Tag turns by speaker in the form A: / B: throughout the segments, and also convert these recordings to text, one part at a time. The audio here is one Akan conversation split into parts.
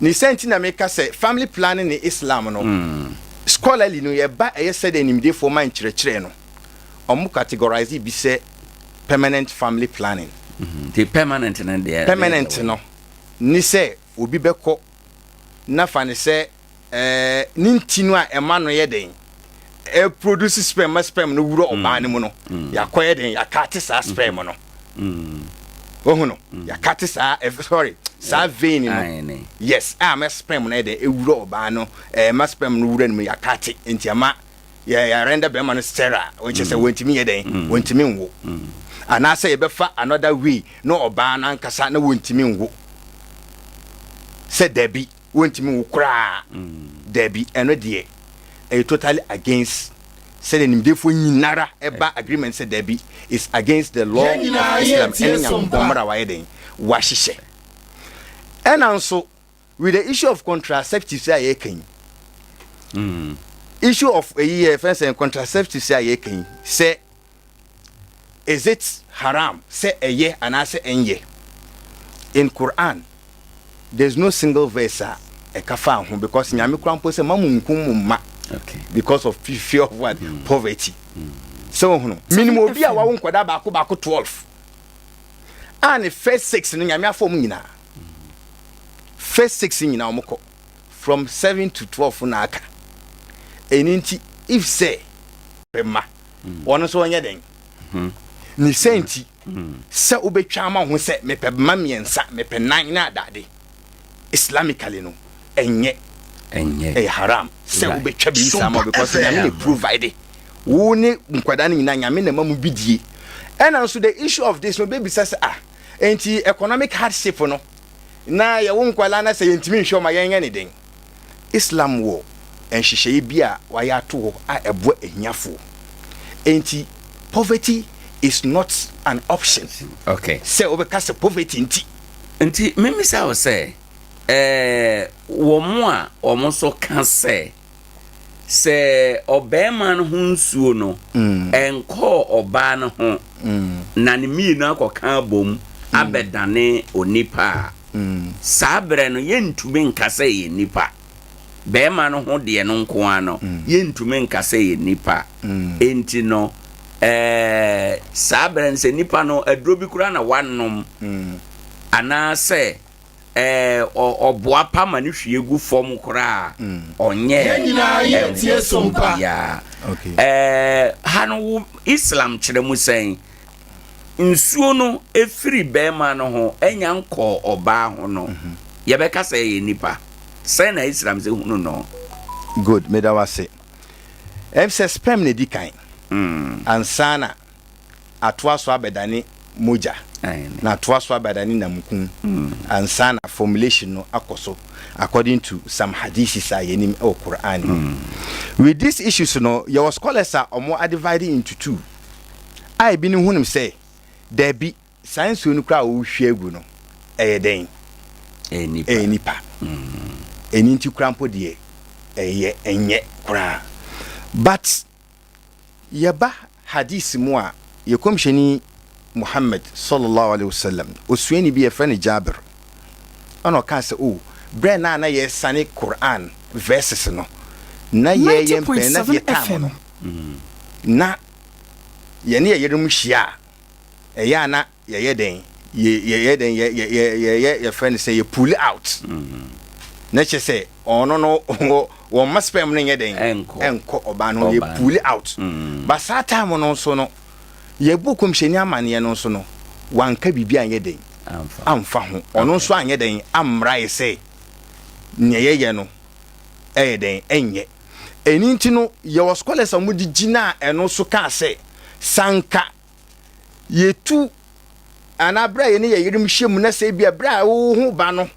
A: Ne sɛ nti na meka sɛ family planning ne Islam no, scholarly no, yɛba ɛyɛ sɛdeɛ nimdefoɔ ma nkyerɛkyerɛ no, ɔmo categorize bi sɛ permanent family planning.
B: Nti permanent no deɛ?
A: Permanent no ne sɛ obi bɛkɔ na fa ne sɛ ne nti no a ɛma no yɛ den ɛproduce sperm ma sperm no wura ɔbaa no mu no, yɛakɔ yɛ den, yɛacut saa sperm no. Wohu no, yɛacut saa sorry, saa vein no.
B: Aye.
A: Yes, a ma sperm no yɛ den ɛwura ɔbaa no, ma sperm no wura no mu, yɛacut, nti ɛma yɛrender bɛrima no sterile, wɔnkyɛ sɛ wɔntumi yɛ den, wɔntumi nwo, anaasɛ yɛbɛfa another way na ɔbaa no ankasa na wɔntumi nwo, sɛ dabi, wɔntumi nwo koraa, dabi, ɛno deɛ ɛyɛ totally against, sɛdeɛ nimdefoɔ nyinara ɛba agreement sɛ dabi, is against the law of
C: Yɛn nyinaa
A: Islam
C: yɛtie
A: ɛne
C: so
A: Nyankopɔn
C: mpa.
A: mmara a wayɛ den wahyehyɛ. Ɛna nso with the issue of contraceptives a yɛka yi, issue of eyi yɛ fɛn sɛ contraceptives a yɛka yi, sɛ is it haram, sɛ ɛyɛ anaasɛ ɛnyɛ, in Quran there is no single verse a ɛka fa ho, because Nyame kora mpo sɛ ma mo nkum mo mma because of fear of what? Poverty. Sɛ ohunu minimum obi a wawo nkwadaa baako baako 12 a, ne first six no, Nyame afɔ mu nyinaa, first six nyinaa wɔn kɔ from 7 to 12 na aka. Ɛni nti if sɛ pɛ ma wɔn nso wɔnyɛ den ne sɛ nti sɛ wobɛtwa ama ho sɛ mepɛ ma mmiɛnsa, mepɛ nan na adade, islamically no ɛnyɛ.
B: Ɛnyɛ.
A: Ɛyɛ haram sɛ wobɛtwa bi saa ma
C: Sompa
A: because Nyame ne
C: FM.
A: provide wo ne nkwadaa no nyinaa, Nyame na ma mu bi die. Ɛna nso the issue of this no, bɛbisa sɛ, ah, enti economic hardship no na yɛwo nkwadaa na sɛ yɛntumi nhwɛ ɔma yɛnyɛ ne den, Islam wɔ nhyehyɛeɛ bi a wayɛ ato hɔ a ɛboa ahiafoɔ, enti poverty is not an option sɛ wobɛka sɛ poverty nti.
B: Nti memisa wo sɛ wɔn mo a wɔn nso ka sɛ ɔbarima no ho nsuo no ɛnkɔɔ ɔbaa no ho na ne mmienu akɔka abom abɛdane onipa a, saa berɛ no yɛntumi nka sɛ yɛ nipa. Bɛrima no ho deɛ no nko ara no, yɛntumi nka sɛ yɛ nipa. Enti no saa berɛ no sɛ nipa no aduro bi koraa na wanom anaasɛ ɔboa pa ma no hwie gu fam koraa, ɔnyɛ.
C: Yɛn nyinaa yɛtie so mpa.
B: Biara ha no, wo Islam kyerɛ mu sɛn? Nsuo no efiri bɛrima no ho ɛnya nkɔɔ ɔbaa ho no, yɛbɛka sɛ ɛyɛ nipa sɛn na Islam sɛ hunu no?
A: Good, meda wase. Ɛm sɛ sperm na di kan ansa na atoa so abɛdane mogya na atoa so abɛdane namkun ansa na formulation no akɔ so, according to some hadiths a yɛnim ɛwɔ Quran mu. With these issues no, yɛwɔ scholars a ɔmo adivide into two a ebi ne hunim sɛ daabi, saa nsuo no koraa a wɔrehwie agu no ɛyɛ dɛn?
B: Ɛyɛ nipa.
A: Ɛyɛ nipa. Ɛni nti koraa mpo deɛ ɛyɛ ɛnyɛ koraa, but yɛba hadith mu a, yɛ Kɔmhyɛni Muhammad sallallahu alaihi wasallam osuani bi yɛfrɛ no Jabir, ɛna ɔkaa sɛ, o berɛ na na yɛsane Quran verses no na yɛyɛ mpɛn na
D: 90.7
A: yɛ time no
D: FM.
A: na yɛne yɛ yerenom hyia a, ɛyɛ a na yɛyɛ den, yɛyɛ den, yɛ yɛ yɛ yɛyɛ yɛfrɛ no sɛ yɛ pull out, na kyerɛ sɛ ɔno no wɔn ma sperm no nyɛ den.
B: Ɛnkɔ.
A: Ɛnkɔ ɔbaa no, yɛ
B: Ɔbaa no.
A: pull out. Ba saa time no nso no, yɛbɔ Kɔmhyɛni amanneɛ no nso no, wanka biribi anyɛ den.
B: Amfa.
A: Amfa ho. Ɔno nso anyɛ den ammra yɛ sɛ nea yɛyɛ no ɛyɛ den, ɛnyɛ. Ɛni nti no yɛwɔ scholars a wɔde gyina ɛno so kaa sɛ sanka yɛtu anaa berɛ a yɛne yɛ yerenom hyia mu na sɛ bia berɛ a wo ho ba no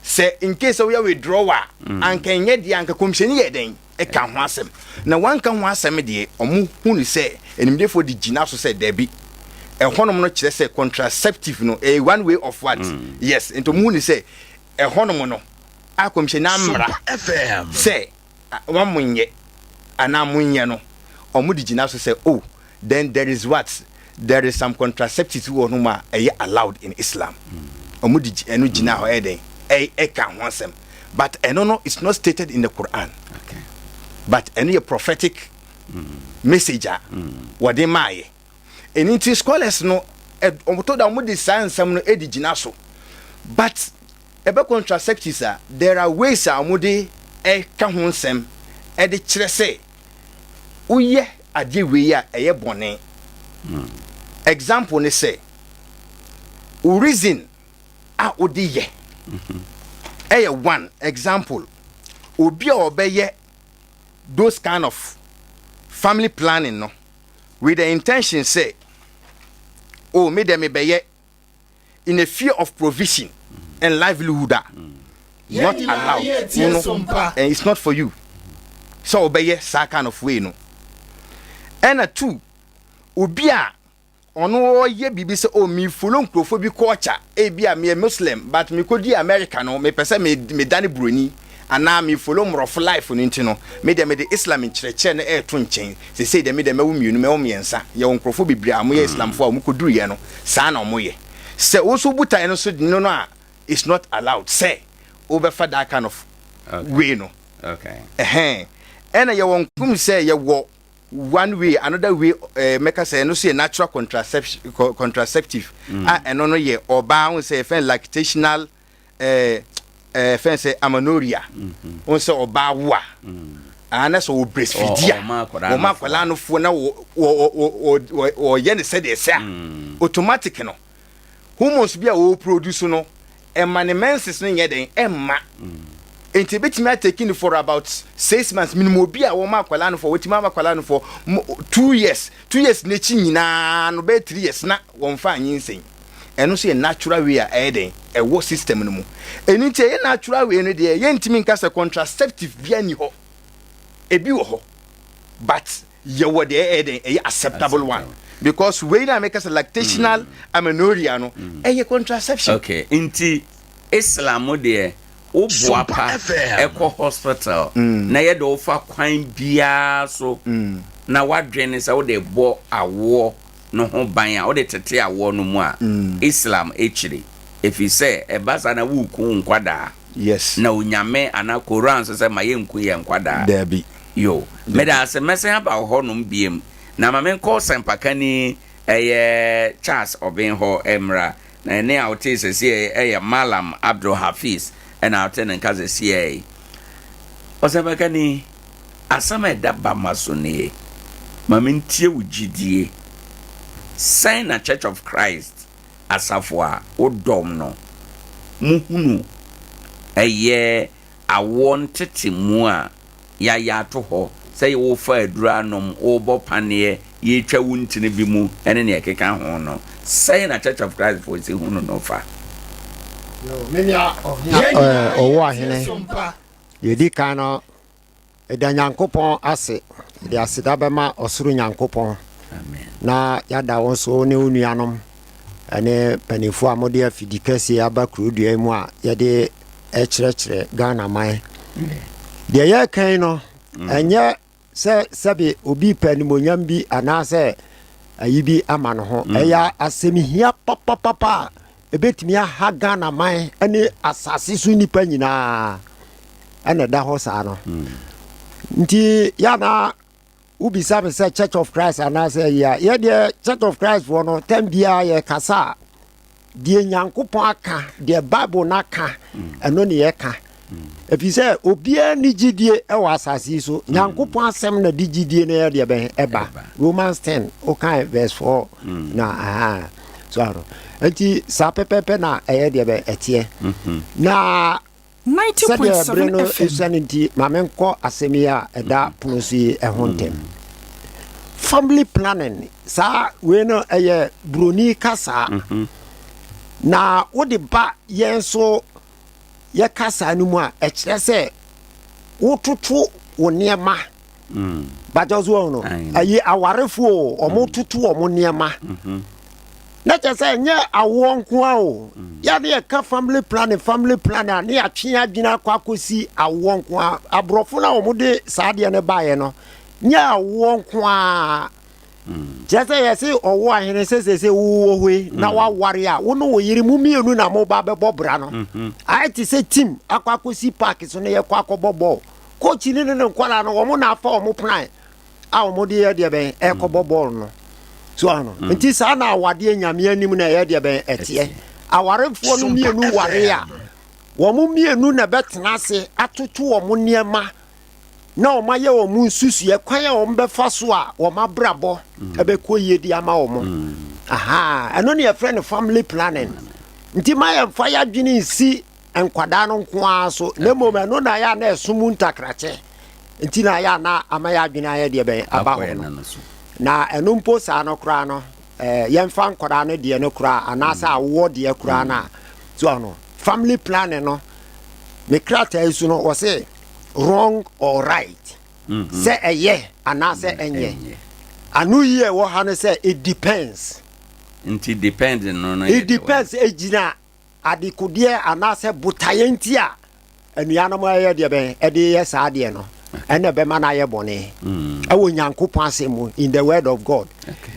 A: sɛ in case sɛ woyɛ withdraw a, anka ɛnyɛ deɛ anka Kɔmhyɛni yɛ dɛn ɛka ho asɛm na wanka ho asɛm deɛ, ɔmo hu no sɛ animdefoɔ de gyina so sɛ dabi, ɛhɔnom no kyerɛ sɛ contraceptive no ɛyɛ one way of what? Yes, nti ɔmo hu no sɛ ɛhɔnom no a Kɔmhyɛni amra
C: Sompa FM.
A: sɛ wɔn mo nyɛ anaa mo nyɛ no, ɔmo de gyina so sɛ, oh, then there is what? There is some contraceptives wɔ hɔ nom a ɛyɛ allowed in Islam. Ɔmo de ɛno gyina hɔ ɛyɛ dɛn ɛka ho asɛm. But ɛno no it's not stated in the Quran. But ɛno yɛ prophetic message a wɔde maayɛ. Ɛno nti scholars no wɔtɔ da wɔde saa nsɛm no de gyina so. But ɛbɛ contraceptives a, there are ways a wɔde ɛka ho nsɛm ɛde kyerɛ sɛ woyɛ adeɛ wei a, ɛyɛ bɔne. Example ne sɛ wo reason a wode yɛ ɛyɛ, one example, obi a ɔbɛyɛ those kind of family planning no with the intention sɛ, oh, me deɛ mebɛyɛ in a fear of provision and livelihood a, not allowed no, and it's not for you sɛ ɔbɛyɛ saa kind of way no. Ɛna two, obi a ɔno ɔyɛ biribi sɛ, oh, me follow nkurɔfoɔ bi culture, ebi a meyɛ Muslim but mekɔdi America no, mepɛ sɛ me medane buroni anaa me follow mmorɔfo life no, nti no me deɛ mede Islam nkyerɛkyerɛ no ɛɛto nkyɛn. Sesei deɛ me deɛ mɛwo mmienu, mɛwo mmiɛnsa. Yɛwɔ nkurɔfoɔ bebree a wɔyɛ Islamfoɔ a wɔkɔduruyɛ no saa na wɔyɛ. Sɛ wo nso botae no so no a, it's not allowed sɛ wobɛfa that kind of way no. Ɛhɛn, ɛna yɛwɔ nkum sɛ yɛwɔ one way, another way, mɛka sɛ ɛno so yɛ natural contraception, contraceptive a ɛno no yɛ ɔbaa ho sɛ yɛfɛn lactational fɛn sɛ amenorrhea ho, sɛ ɔbaa wo a ana sɛ wɔ breastfeed a,
B: ɔma akwadaa
A: wɔma
B: no.
A: Akwadaa no foɔ na wɔyɛ ne sɛdeɛ ɛsɛ a, automatic no hormones bi a wɔwɔ produce no ɛma ne menses no nyɛ den ɛmma. Nti ebetumi atake no for about 6 months minimum. Obi a wɔma akwadaa no fɔ, wɔtumi ama akwadaa no fɔ 2 years, 2 years n'akyi nyinaa no, bɛyɛ 3 years na wɔnfa anyinsɛn. Ɛno nso yɛ natural way a ɛyɛ den ɛwɔ system no mu. Ɛno nti ɛyɛ natural way no deɛ, yɛntumi nka sɛ contraceptive bia ni hɔ. Ebi wɔ hɔ, but yɛwɔ deɛ ɛyɛ den ɛyɛ acceptable one, because wei na meka sɛ lactational amenorrhea no ɛyɛ contraception.
B: Okay, nti Islam deɛ, woboa pa
C: Super FM.
B: ɛkɔ hospital na yɛde wofa kwan biara so na wadwene sɛ wode bɔ awoɔ no ho ban a wode tete awoɔ no mu a, Islam akyiri, ɛfiri sɛ ɛba saa na woreku wo nkwadaa. Na Onyame anaa Koran so sɛ ma yɛnku yɛ nkwadaa.
A: Daabi.
B: Yo, mede ase mɛsɛn aba wɔ hɔnom biem na ma menkɔ sɛmpakani ɛyɛ Charles Ɔben hɔ mmra. Na ɛne a wotee sɛsiɛ ɛyɛ Malam Abdul Hafiz ɛna wote ne nka sɛsiɛ. Ɔsɛmpakani, asɛm a ɛda bama so nie, ma mentie wo gyidie sɛn na Church of Christ asafo a wodɔm no muhunu ɛyɛ awoɔ ntete mu a yɛayɛ ato hɔ sɛ wofa aduru anom, wobɔ paneɛ, yɛtwa wo ntini bi mu ɛne nea ɛkeka ho no, sɛn na Church of Christ foɔ si hunu no fa?
D: Ɔwɔ ahene, yɛdi kan no, ɛda Nyankopɔn ase, yɛde aseda bɛma ɔsoro Nyankopɔn.
B: Amen.
D: Na yɛada wo nso ne wo nuanom ne mpanimfoɔ a mode afidi kɛseɛ aba kurodua yi mu a yɛde ɛkyerɛkyerɛ Ghana man. Deɛ yɛrekan no, ɛnyɛ sɛ sɛbe obi pɛ animonyam bi anaasɛ ayi bi ama no ho. Ɛyɛ asɛm hia papapapa a ɛbɛtumi aha Ghana man ne asase so nnipa nyinaa ɛna ɛda hɔ saa no. Nti yɛana wobisa me sɛ Church of Christ anaasɛ ayi a, yɛdeɛ Church of Christ foɔ no, tam biara yɛkasa a, deɛ Nyankopɔn aka, deɛ Bible no aka, ɛno ne yɛka, ɛfiri sɛ obiara ni gyidie ɛwɔ asase yi so. Nyankopɔn asɛm na de gyidie no yɛ deɛ bɛn ɛba. Romans 10 wokae verse 4 na aha so ano. Nti saa pɛpɛpɛ na ɛyɛ deɛ bɛn ɛteɛ na sɛdeɛ bere
E: 90.7
D: no
E: FM.
D: ɛsuane nti, ma menkɔ asɛm yi a ɛda pono so yi ɛho ntɛm. Family planning saa wei no, ɛyɛ buroni kasa na wode ba yɛn so. Yɛka saa no mu a, ɛkyerɛ sɛ wototo wo nneɛma bakyɛ so wɔn no.
B: Aye.
D: Ayi awarefoɔ o, ɔmo toto ɔmo nneɛma na kyerɛ sɛ ɛnyɛ awoɔ nko a o. Yɛde yɛka family planning, family planning a, ne yɛatwe adwene akɔ akɔsi awoɔ nko a. Aborɔfo no a wɔde saa adeɛ no baeɛ no, nyɛ awoɔ nko a. Kyerɛ sɛ yɛse ɔwo ahene sɛ sese wowɔ hɔ yi na waware a, wo ne wo yere mo mmienu na moba bɛbɔ bra no. Ayɛ te sɛ team akɔ akɔsi park so na yɛkɔ akɔbɔ bɔɔl. Coach no ne ne nkwadaa no, wɔn na afa wɔn plan a wɔn de yɛ deɛ bɛn ɛkɔbɔ bɔɔl no. So ano. Nti saa na awadeɛ Nyame anim na ɛyɛ deɛ bɛn ɛteɛ. Awarefoɔ no mmienu ware a, wɔn mmienu na ɛbɛtena ase atoto wɔn nneɛma na wɔayɛ wɔn nsusuiɛ kwan a wɔbɛfa so a wɔn abrabɔ ɛbɛkɔ yie de ama wɔn. Aha, ɛno ne yɛfrɛ no family planning. Nti ma yɛmfa yɛadwene nsi nkwadaa no nko ara so, na mmom ɛno na ayɛ a na ɛso mu ntakrakyɛ. Nti na ayɛ a na ama yɛadwene ayɛ deɛ bɛn aba hɔ no. Na ɛno mpo saa no koraa no, eh, yɛmfa nkwadaa no deɛ no koraa anaasɛ awoɔ deɛ koraa no a, so ano family planning no, ne krataa yi so no wɔse wrong or right, sɛ ɛyɛ anaasɛ ɛnyɛ. Ano yi a ɛwɔ ha no sɛ it depends.
B: Nti depends no no
D: It depends, egyina adekodeɛ anaasɛ botaeɛ nti a anuanom ɛyɛ deɛ bɛn ɛde yɛ saa adeɛ no, ɛna ɛbɛma no ayɛ bɔne ɛwɔ Nyankopɔn asɛm mu, in the word of God.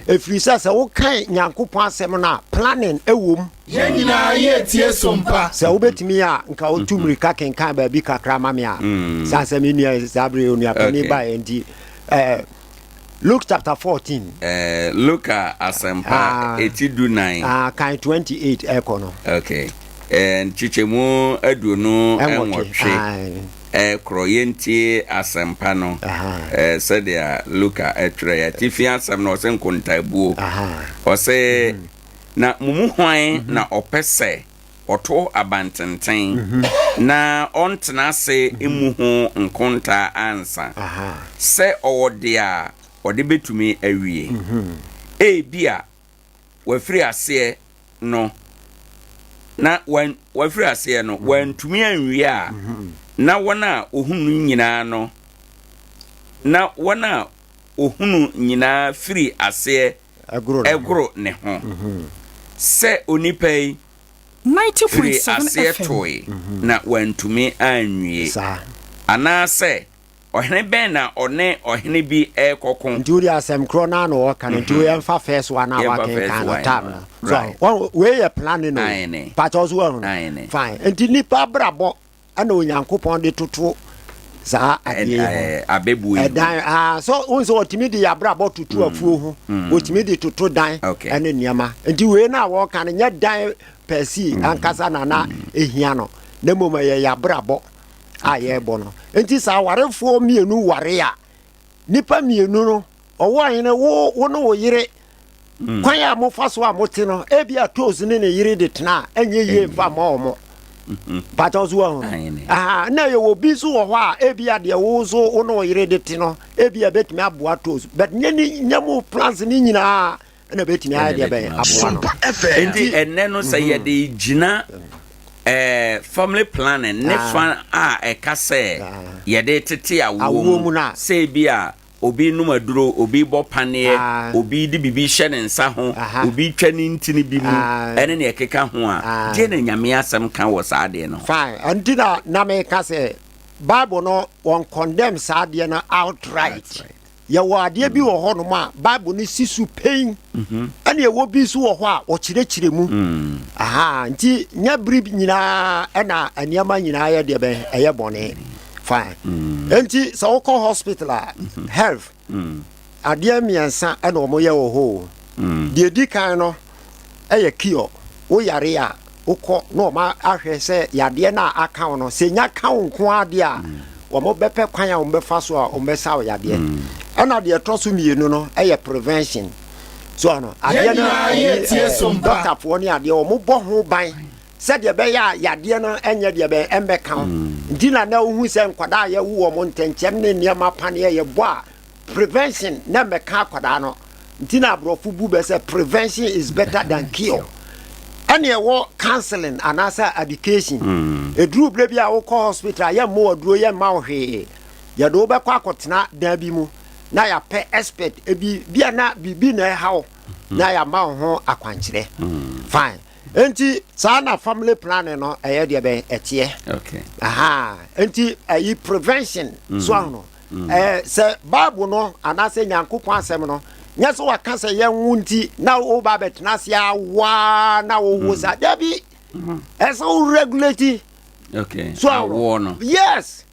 D: Ɛfiri sɛ sɛ wokan Nyankopɔn asɛm no a, planning ɛwɔ mu.
C: Yɛn nyinaa yɛretie Sompa.
D: Sɛ wobɛtumi a, nka wotu mmirika kenkan baabi kakra ma me a, sane sɛ me nua saa bere onua panin baeɛ nti. Eh, Luke chapter 14.
B: Eh, Luka asɛmpa ah, eti 14.
D: Ah, kan 28 ɛkɔ no.
B: Okay. Eh, nkyekyɛmu 28 ɛkorɔ yɛntie asɛmpa no eh, sɛdeɛ Luka ɛtwerɛ atifi asɛm no ɔsɛ nkontaabuo. Ɔsɛ mm -hmm. Na mo mu hwan na ɔpɛ sɛ ɔto abantenten na ɔntena ase mmu ho nkontaa ansa, sɛ ɔwɔ deɛ a ɔde bɛtumi awie? Ebia wafiri aseɛ no na wan, wafiri aseɛ no wantumi anwie a, na wɔn a wɔhunu nyinaa no, na wɔn a wɔhunu nyinaa firi aseɛ goro ne ho sɛ onipa yi firii aseɛ toe na wantumi anwie. Anaasɛ ɔhene bɛn na ɔne ɔhene bi rekɔko?
D: Nti wode asɛm korɔ no ara na ɔreka no nti yɛmfa first one a wakenkan no time no. So wei yɛ planning o. Pakyɛ so wahu no. Fine. Nti nipa abrabɔ ɛna Onyankopɔn de toto saa adeɛ yi ho.
B: Abɛbuo yi.
D: Ɛdan aa so n sɛ ɔtumi de abrabɔ toto mm. afuo ho. Mm. Ɔtumi de toto dan ɛne nneɛma. Nti wei no a wɔka no nyɛ dan pɛsi mm. ankasa na na ehia no. Na mmom ɛyɛ yɛabrabɔ a yɛrebɔ no. Nti sɛ awarefoɔ mmienu ware a Nnipa mmienu no, ɔwɔ ahene, wo, wo ne wo yere, mm. kwan a mofa so a mote no, ebi a toes ne ne yere de tena a, ɛnyɛ yie mfa mma wɔn. Mm-hmm. Pata so ahu no. Aha, na yɛwɔ obi nso wɔ hɔ a, ebi a deɛ wo nso wo ne wo yere de te no, ebi a ebetumi aboa toes, but nyɛ ne nyɛ mo plans ne nyinaa ɛna bɛtumi ayɛ deɛ bɛn aboa no.
B: Nti ɛnɛ no sɛ mhm. yɛde gyina eh, family planning ne ah. fa a ɛka sɛ ah. yɛde tete awoɔ mu sɛ bi a obi nom aduro, obi bɔ paneɛ, ah. obi de biribi hyɛ ne nsa ho, obi twa ne ntini bi mu, ɛne nea ɛkeka ho a, deɛ na Nyame asɛm ka wɔ saa adeɛ no ho?
D: Fine, ɛnti na na meka sɛ Bible no wɔn condemn saa adeɛ no outright. Yɛwɔ adeɛ bi wɔ hɔnom a Bible no si so pɛn, mhm. ɛna ɛwɔ bi nso wɔ hɔ a wɔkyerɛkyerɛ mu. Mm. Aha, nti nyɛ bere nyinaa ɛna nneɛma nyinaa yɛ deɛ bɛn ɛyɛ bɔne. Fine. Mm. Nti sɛ wokɔ hospital a, mhm. health, mm. adeɛ mmiɛnsa ɛna wɔyɛ wɔ hɔ o. Deɛ di kan no, yɛ cure, wo yare a wokɔ na wɔn ahwɛ sɛ yadeɛ no a aka wo no sɛ nya ka wo nko ara deɛ a wɔn bɛpɛ kwan a wɔn bɛfa so a wɔn bɛsa wo yadeɛ. Mm. Ɛna deɛ ɛtɔ so mmienu no yɛ prevention. So ano adeɛ no dɔktafoɔ ne adeɛ wɔn bɔ ho ban sɛdeɛ ɛbɛyɛ a yadeɛ no nyɛ deɛ bɛn ɛmbɛka wo. Mm. Nti na na wohu sɛ nkwadaa a yɛwo wɔn ntɛnkyɛm ne nneɛma paneɛ yɛbɔ a Prevention na mmɛka akwadaa no nti na aborɔfo bu bɛ sɛ prevention is better than cure. Ɛne ɛwɔ counseling anaasɛ education. Mm. Ɛduru berɛ bi a wokɔ hospital a yɛmmɔ aduro yɛmma wo hwee. Yɛde wo bɛkɔ akɔtena dan bi mu na yɛapɛ expert ebi bi a na biribi na ɛha wo mm. na yɛama wo ho akwankyerɛ. Mm. Fine. Enti saa na family planning no ɛyɛ deɛ bɛn ɛteɛ.
B: Okay.
D: Aha. Enti ɛyi prevention so ahono. Ɛɛ, sɛ Bible no anaasɛ Nyankopɔn Asɛm no Nyɛ sɛ waka sɛ yɛnwo nti na woba abɛtena ase awoa na wowo saa. Dabi. Ɛsɛ wo regulate.
B: Okay.
D: So
B: awoɔ no.
D: Yes.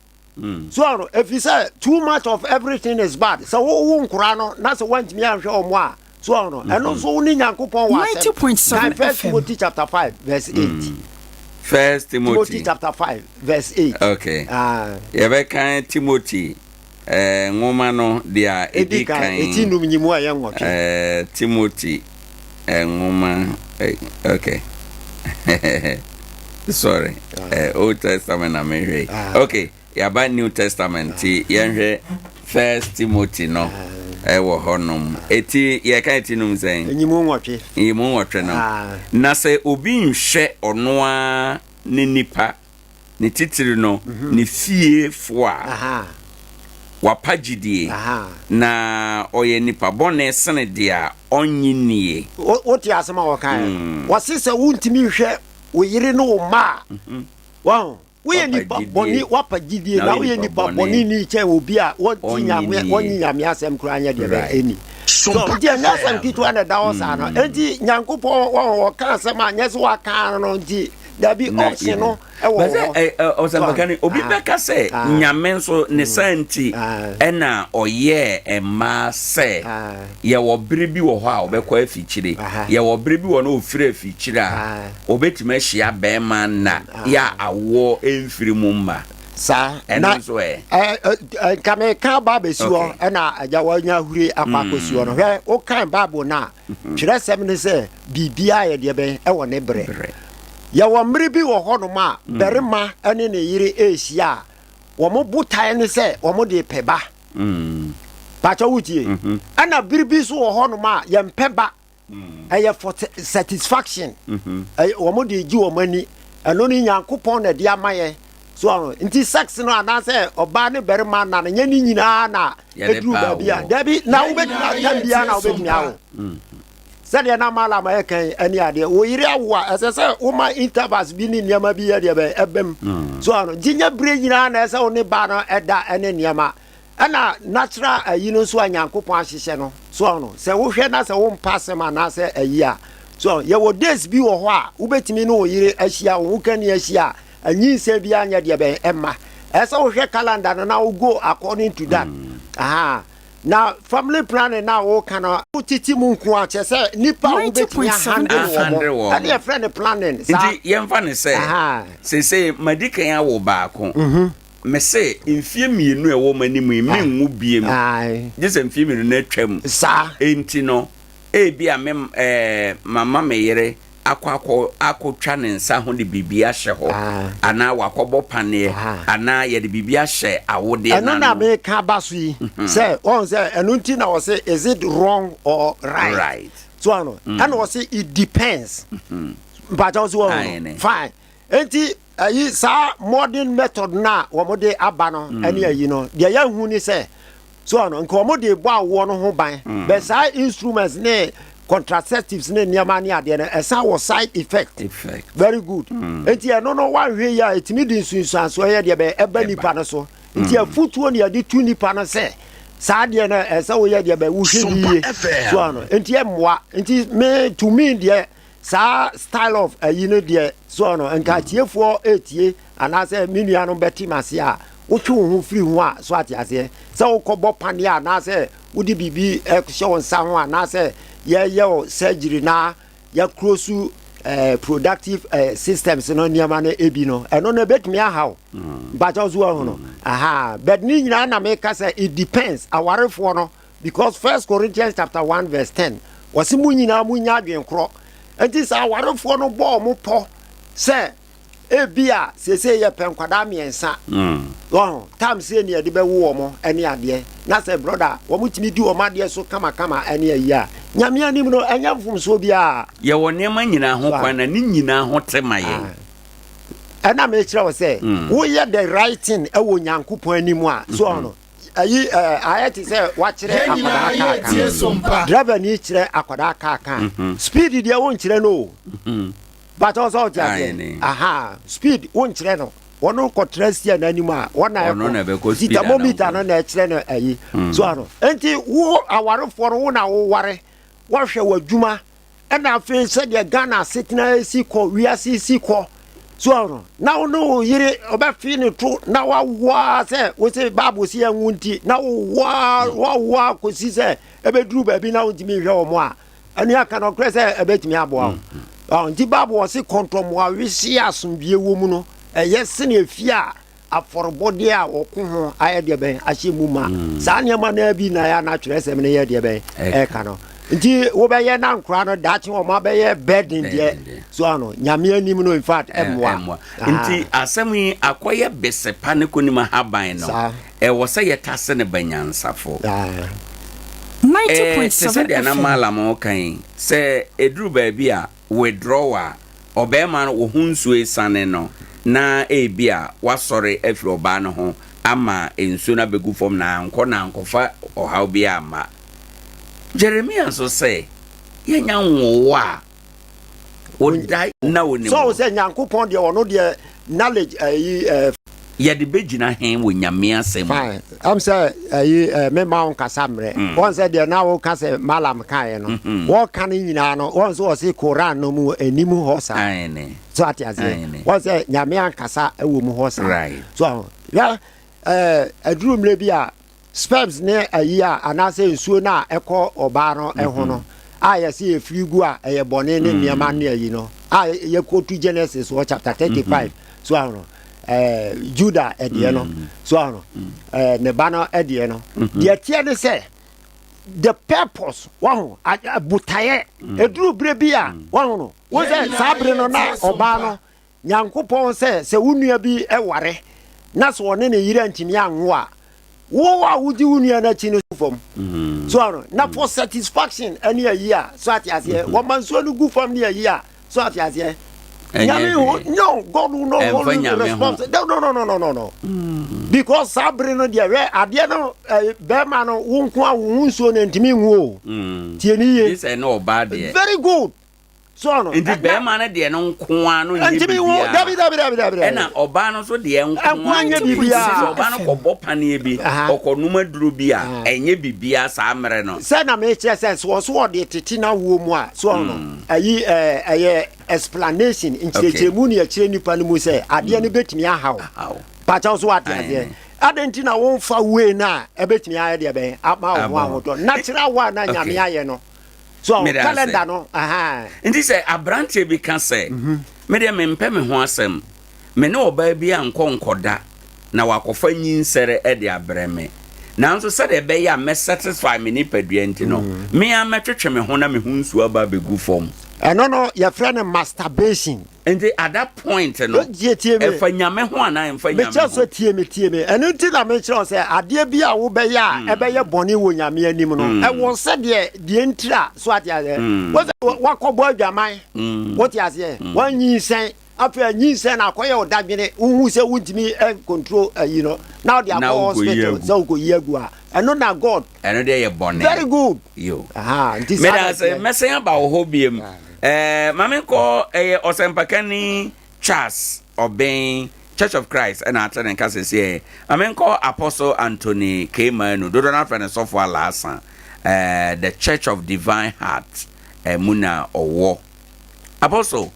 D: So ano efi sɛ too much of everything is bad. Sɛ wowo nkora no na sɛ woantumi anhwɛ wɔn a so ano ɛno nso wo ne Nyankopɔn wɔ asɛm.
E: 90.7
D: Kan First
E: FM.
D: Timothy chapter 5 verse 8.
B: First
D: Timothy
B: Timothy.
D: chapter 5 verse 8.
B: Okay.
D: Ah,
B: Yɛbɛkan Timothy nwoma no deɛ
D: edi
B: ɛdi
D: kan
B: kan.
D: eti num nyimu a ɛyɛ 8.
B: Timothy nwoma okay. Sorry. Old Testament na mehwɛ yi. Okay, yɛaba New Testament ti yɛnhwɛ First Timothy no ɛwɔ hɔnom. Eti yɛka eti num sɛn?
D: Nyimu 8.
B: Nyimu 8 no.
D: Ah.
B: Na sɛ obi nhwɛ ɔno ara ne nipa ne titiri no ne fiefoɔ a wapa gyidie na ɔyɛ nipa bɔne sene deɛ a ɔnnye nnie.
D: Wote asɛm a wɔkaeɛ no? Wɔse sɛ wontumi nhwɛ wo yere ne wo mma a, wahu, woyɛ
B: Wapa
D: nipa
B: gyidie.
D: bɔne, wapa gyidie
B: Na
D: na
B: woyɛ
D: woyɛ
B: nipa
D: nipa
B: bɔne.
D: bɔne ni kyɛn obi a wɔnte
B: Ɔnnye
D: Nyame,
B: nnie.
D: wɔnnye Nyame asɛm koraa nyɛ deɛ bɛyɛ
B: Right.
D: ɛnni. So nti ɛnyɛ asɛm ketewa na ɛda hɔ saa no. Enti Nyankopɔn wahu, ɔka asɛm a nyɛ sɛ waka no nti, dabi,
B: Na
D: option
B: yɛ
D: no ɛwɔ
B: Bɛsɛ
D: hɔ.
B: ɛ ɛ ɔsɛmpakani obi bɛka sɛ Nyame nso ne saa nti ɛna ɔyɛɛ mmaa sɛ yɛwɔ bere bi wɔ hɔ a ɔbɛkɔ afikyire, yɛwɔ bere bi wɔ no ɔfiri afikyire a ɔbɛtumi ahyia bɛrima nna yɛ a awoɔ mfiri mu mma.
D: Saa
B: Ɛno
D: na
B: nso ɛ?
D: ɛ ɛ ɛ, nka meka aba abɛsi hɔ ɛna agya wanya ahuri akɔ akɔsi hɔ no. Hwɛ, wokan Bible no a, twerɛsɛm ne sɛ biribiara yɛ deɛ bɛn ɛwɔ ne berɛ. Yɛwɔ mmere bi wɔ hɔnom a barima ne ne yere rehyia a, wɔn botae ne sɛ wɔn de pɛ ba. Pakyɛ wotie? Ɛna bere bi nso wɔ hɔnom a yɛmpɛ ba. Ɛyɛ for satisfaction. Ɛyɛ wɔn de gye wɔn ani. Ɛno ne Nyankopɔn na ɛde ama yɛn. So ɔho nti sex no anaasɛ ɔbaa ne barima nna no nyɛ ne nyinaa na
B: Yɛde
D: ɛduru
B: pɛ
D: baabi a
B: awoɔ.
D: dabi na
C: Yɛn
D: wobɛtumi
C: nyinaa
D: atam biara
C: yɛtie
D: na wobɛtumi
C: sompa.
D: awo. Sɛdeɛ na Malam ɛka yi ɛne adeɛ wo yere awo a ɛsɛ sɛ woma intervals bi ne nneɛma bi yɛ deɛ bɛn ɛbɛm. So ɔno nti nyɛ berɛ nyinaa na ɛsɛ wo ne baa no ɛda ɛne nneɛma. Ɛna natural ayi no nso a Nyankopɔn ahyehyɛ no so ɔno sɛ wohwɛ na sɛ wompa asɛm anaasɛ ayi a so yɛwɔ days bi wɔ hɔ a wobɛtumi ne wo yere ahyia wo ho kani ahyia a anyinsɛn biara nyɛ deɛ bɛn ɛmma. Ɛsɛ sɛ wohwɛ calendar no na wo go according to that. Aha. Na family planning na woka no wotete mu nko a kyerɛ sɛ nipa a wobɛtumi
E: 90.7
D: ahandle wɔ
B: Ahandle
D: mo
B: wɔn.
D: ɛne yɛfrɛ no planning saa.
B: Nti yɛmfa ne sɛ
D: Aha.
B: seesei madi kan awo baako. Mese mfie 2 a ɛwɔ m'anim yi menwo biem.
D: Ae.
B: Gye sɛ mfie 2 no atwam.
D: Saa.
B: Enti no ebi a me mama me yere akɔ akɔ akɔtwa ne nsa ho de biribi ahyɛ hɔ anaa wakɔbɔ paneɛ anaa yɛde biribi ahyɛ awodeɛ
D: Ɛno na
B: n'ano.
D: meka ba so yi sɛ wɔn sɛ ɛno nti na wɔse is it wrong or right?
B: Right.
D: So ano ɛna wɔse it depends. Mpakyɛw so wɔn
B: Aye,
D: no
B: ne.
D: fine. Enti ayi saa modern method na wɔn de aba no ɛne ayi no deɛ yɛnhu ni sɛ so ano nka wɔn de bɔ awoɔ no ho ban bɛ saa instruments ne contraceptives ne nneɛma ne adeɛ no ɛsan wɔ side effect.
B: Effect.
D: Very good. Enti ɛno no wanhwɛ yi a ɛtumi de nsunsuansoɔ yɛ deɛ bɛ ɛba nipa no so. Nti afutuo ne yɛde tu nipa no sɛ saa deɛ no ɛsɛ woyɛ deɛ bɛ wohwɛ ne
C: Sompa
D: yie.
C: FM.
D: So ano nti ɛmmoa. Nti me to me deɛ saa style of ayi no deɛ so ano nka atiefoɔ etie anaasɛ me nua no bɛte ma se a wotwe wo ho firi ho a so ate aseɛ sɛ wokɔbɔ paneɛ anaasɛ wode biribi hyɛ wo nsa ho anaasɛ yɛyɛ wo surgery na yɛkuro so productive systems no nneɛma no ebi no ɛno no ebetumi ahaw mpakyɛw so wɔn no aha but ne nyinaa na meka sɛ it depends awarefoɔ no because First Corinthians chapter 1 verse 10 wɔsi mu nyinaa mu nya adwene korɔ nti sɛ awarefoɔ no bɔ ɔmo pɔ sɛ ebi a sese yɛ pɛ nkwadaa 3 wɔn tam se ne yɛde bɛwo wɔn ɛne adeɛ na sɛ brother wɔn tumi di wɔn adeɛ so kamakama ɛne ayi a Nyame anim no ɛnyɛ mfomsoɔ biara.
B: Yɛwɔ nneɛma nyinaa ho
D: So,
B: kwan na ne nyinaa ho te ma yɛn.
D: Ɛna mekyerɛ wo sɛ woyɛ the right thing ɛwɔ Nyankopɔn anim a so ɔno ayi ayɛ te sɛ wakyerɛ
C: Yɛn nyinaa
D: akwadaa kaa
C: yɛtie
D: ka
C: sompa.
D: driver ni kyerɛ akwadaa kaa ka speed deɛ wonkyerɛ no o but ɔsɛ ɔte
B: Aye,
D: aseɛ
B: ne.
D: aha speed wonkyerɛ no. wɔn kɔtra sia n'anim a wɔn na ɛkɔ nti thermometer no na ɛkyerɛ no ayi hmm. so ano nti wo awarefoɔ no wo na woware wɔhwɛ w'adwuma ɛna afei sɛdeɛ Ghana asetena si kɔ wiase si kɔ so ano na wo ne wo yere ɔbɛfe ne to na wawoa sɛ wo se bible si ɛnwo nti na wowoa woawoa kɔsi sɛ ɛbɛduru baabi na wontumi nhwɛ wɔ mo a ɛne aka no ɔkorɛ sɛ ɛbɛtumi aboa wo mm. nti bible wɔ se kɔntɔmmoa wehye asomdwie wɔ mu no ɛyɛ sene efie a afɔrebɔdeɛ a wɔko ho ayɛ deɛ bɛn ahyɛ mu ma mm. saa nneɛma no bi na yɛ na twerɛsɛm no yɛ deɛ bɛn ɛka no nti wobɛyɛ na nkora no daakye wɔn abɛyɛ burden deɛ so ano nyame anim no in fact ɛmmoa
B: nti asɛm yi akɔyɛ besepa ne kɔnim ahaban no Ɛwɔ sɛ yɛtase no ba nyansafo. Te sɛ deɛ na Mallam reka yi, sɛ ɛduru baabi a withdrawal a, ɔbarima no wo ho nsuo resiane no, na ebia woasɔre afiri ɔbaa no ho ama nsuo no abɛgu fam na ankɔ na ankɔfa ɔhaw biara amma. Jeremia nso sɛ, Yɛanya nwoo a, Odae na onim.
D: Sɛ ɔwɔ sɛ Nyankopɔn deɛ ɔno deɛ knowledge ɛyi ɛɛ.
B: Yɛde bɛgyina he wɔ Nyame asɛm mu?
D: Fine. Ɛm sɛ ɛyi ɛɛ me ma wo nkasa mmerɛ. Mm. Wɔn sɛ deɛ na woka sɛ Malam kaeɛ no. Mm-hmm. Wɔka no nyinaa no wɔn sɛ wɔse Koran no mu anim hɔ saa.
B: Aane.
D: So ate aseɛ.
B: Aane.
D: Wɔn sɛ Nyame ankasa ɛwɔ mu hɔ saa.
B: Right.
D: So yɛ ɛɛ aduru mmerɛ bi a Sperms ne ayi a anaasɛ nsuo no a ɛkɔ ɔbaa no ho no a yɛse yɛfiri gu a ɛyɛ bɔne ne nneɛma ne ayi no a yɛkɔtu Genesis wɔ chapter 35 so ahono ɛɛ Judah ɛdeɛ no so ahono ɛɛ ne ba no ɛdeɛ no deɛ teɛ ne sɛ the purpose waho botaeɛ ɛduru berɛ bi a waho no wo sɛ saa bere no na ɔbaa no Nyankopɔn sɛ, sɛ wo nua bi ware na sɛ ɔne ne yere antumi anwo a, wo a wodi wo nua no akyi no fam. Mm. So ano, na for satisfaction ɛne ayi a, so ate aseɛ, mm-hmm. wɔma nsuo no gu fam ne ayi a, so ate aseɛ. Nyame ho, no, God will not hold you responsible. No, no, no, no, no, no, no. Mm. Because saa bere no deɛ, hwɛ adeɛ no, eh, bɛrima no, wo nko a wo ho nsuo no ntumi nwu o. Mm. Tie ne yie. Very good.
B: So ɔno. Nti bɛrima no deɛ no nko ara no nyɛ biribiara.
D: Dabi dabi dabi dabi.
B: Ɛna ɔbaa no nso deɛ nko ara
D: nyɛ biribiara.
B: Sɛ ɔbaa no kɔbɔ paneɛ bi, ɔkɔnom aduro bi a, ɛnyɛ biribiara saa mmerɛ no.
D: Sɛ na mekyerɛ sɛ sɛ ɔso ɔde tete n'awoɔ mu a, so ɔno ɛyi ɛɛ ɛyɛ explanation nkyerɛkyerɛmu ne ɛkyerɛ nipa no mu sɛ adeɛ no bɛtumi ahaw. Pakyɛw so wate aseɛ. Adɛn nti na womfa wei no a ɛbɛtumi ayɛ deɛ bɛn ama wo ho ahotɔ natural one a Nyame ayɛ no. So
B: Meda ase.
D: calendar no ahaa.
B: Nti sɛ aberanteɛ bi ka sɛ, Me deɛ mempɛ me ho asɛm, me ne ɔbaa bi ankɔ nkɔda na wakɔfa nyinsɛre de abrɛ me, nanso sɛdeɛ ɛbɛyɛ a mɛ satisfy me nipadua nti no, me ara mɛtwetwe me ho na me ho nsuo aba abɛgu fam.
D: Ɛno no yɛfrɛ no masturbation.
B: Nti at that point no,
D: Tie tie me.
B: ɛfa Nyame ho anaa ɛmfa Nyame
D: Mekyerɛ
B: ho?
D: sɛ tie me tie me. Ɛno nti na mekyerɛ wo sɛ adeɛ bi a wobɛyɛ a ɛbɛyɛ bɔne wɔ Nyame anim no, ɛwɔ sɛdeɛ deɛ ntira so ate aseɛ. Wo sɛ wakɔbɔ adwaman, wote aseɛ, wanyinsɛn, afei anyinsɛn na akɔyɛ wo dadwene, wohu sɛ wontumi control ayi no, na wode akɔ
B: Na wokɔyi
D: hospital
B: agu.
D: sɛ wokɔyi agu a, ɛno na God.
B: Ɛno deɛ yɛ bɔne.
D: Very good.
B: Yo.
D: Aha, nti saa
B: Meda
D: na
B: ase,
D: ɛteɛ.
B: mɛsan aba wo hɔ biom. Eh, ma menkɔ, ɛyɛ ɔsɛmpakani Charles Ɔben, Church of Christ ɛna ate ne nka seesei. Ma menkɔ Apostle Anthony K. Manu, dodoɔ no ara frɛ no Sɔfo Alaasa, eh, The Church of Divine Heart eh, mu na ɔwɔ. Apostle,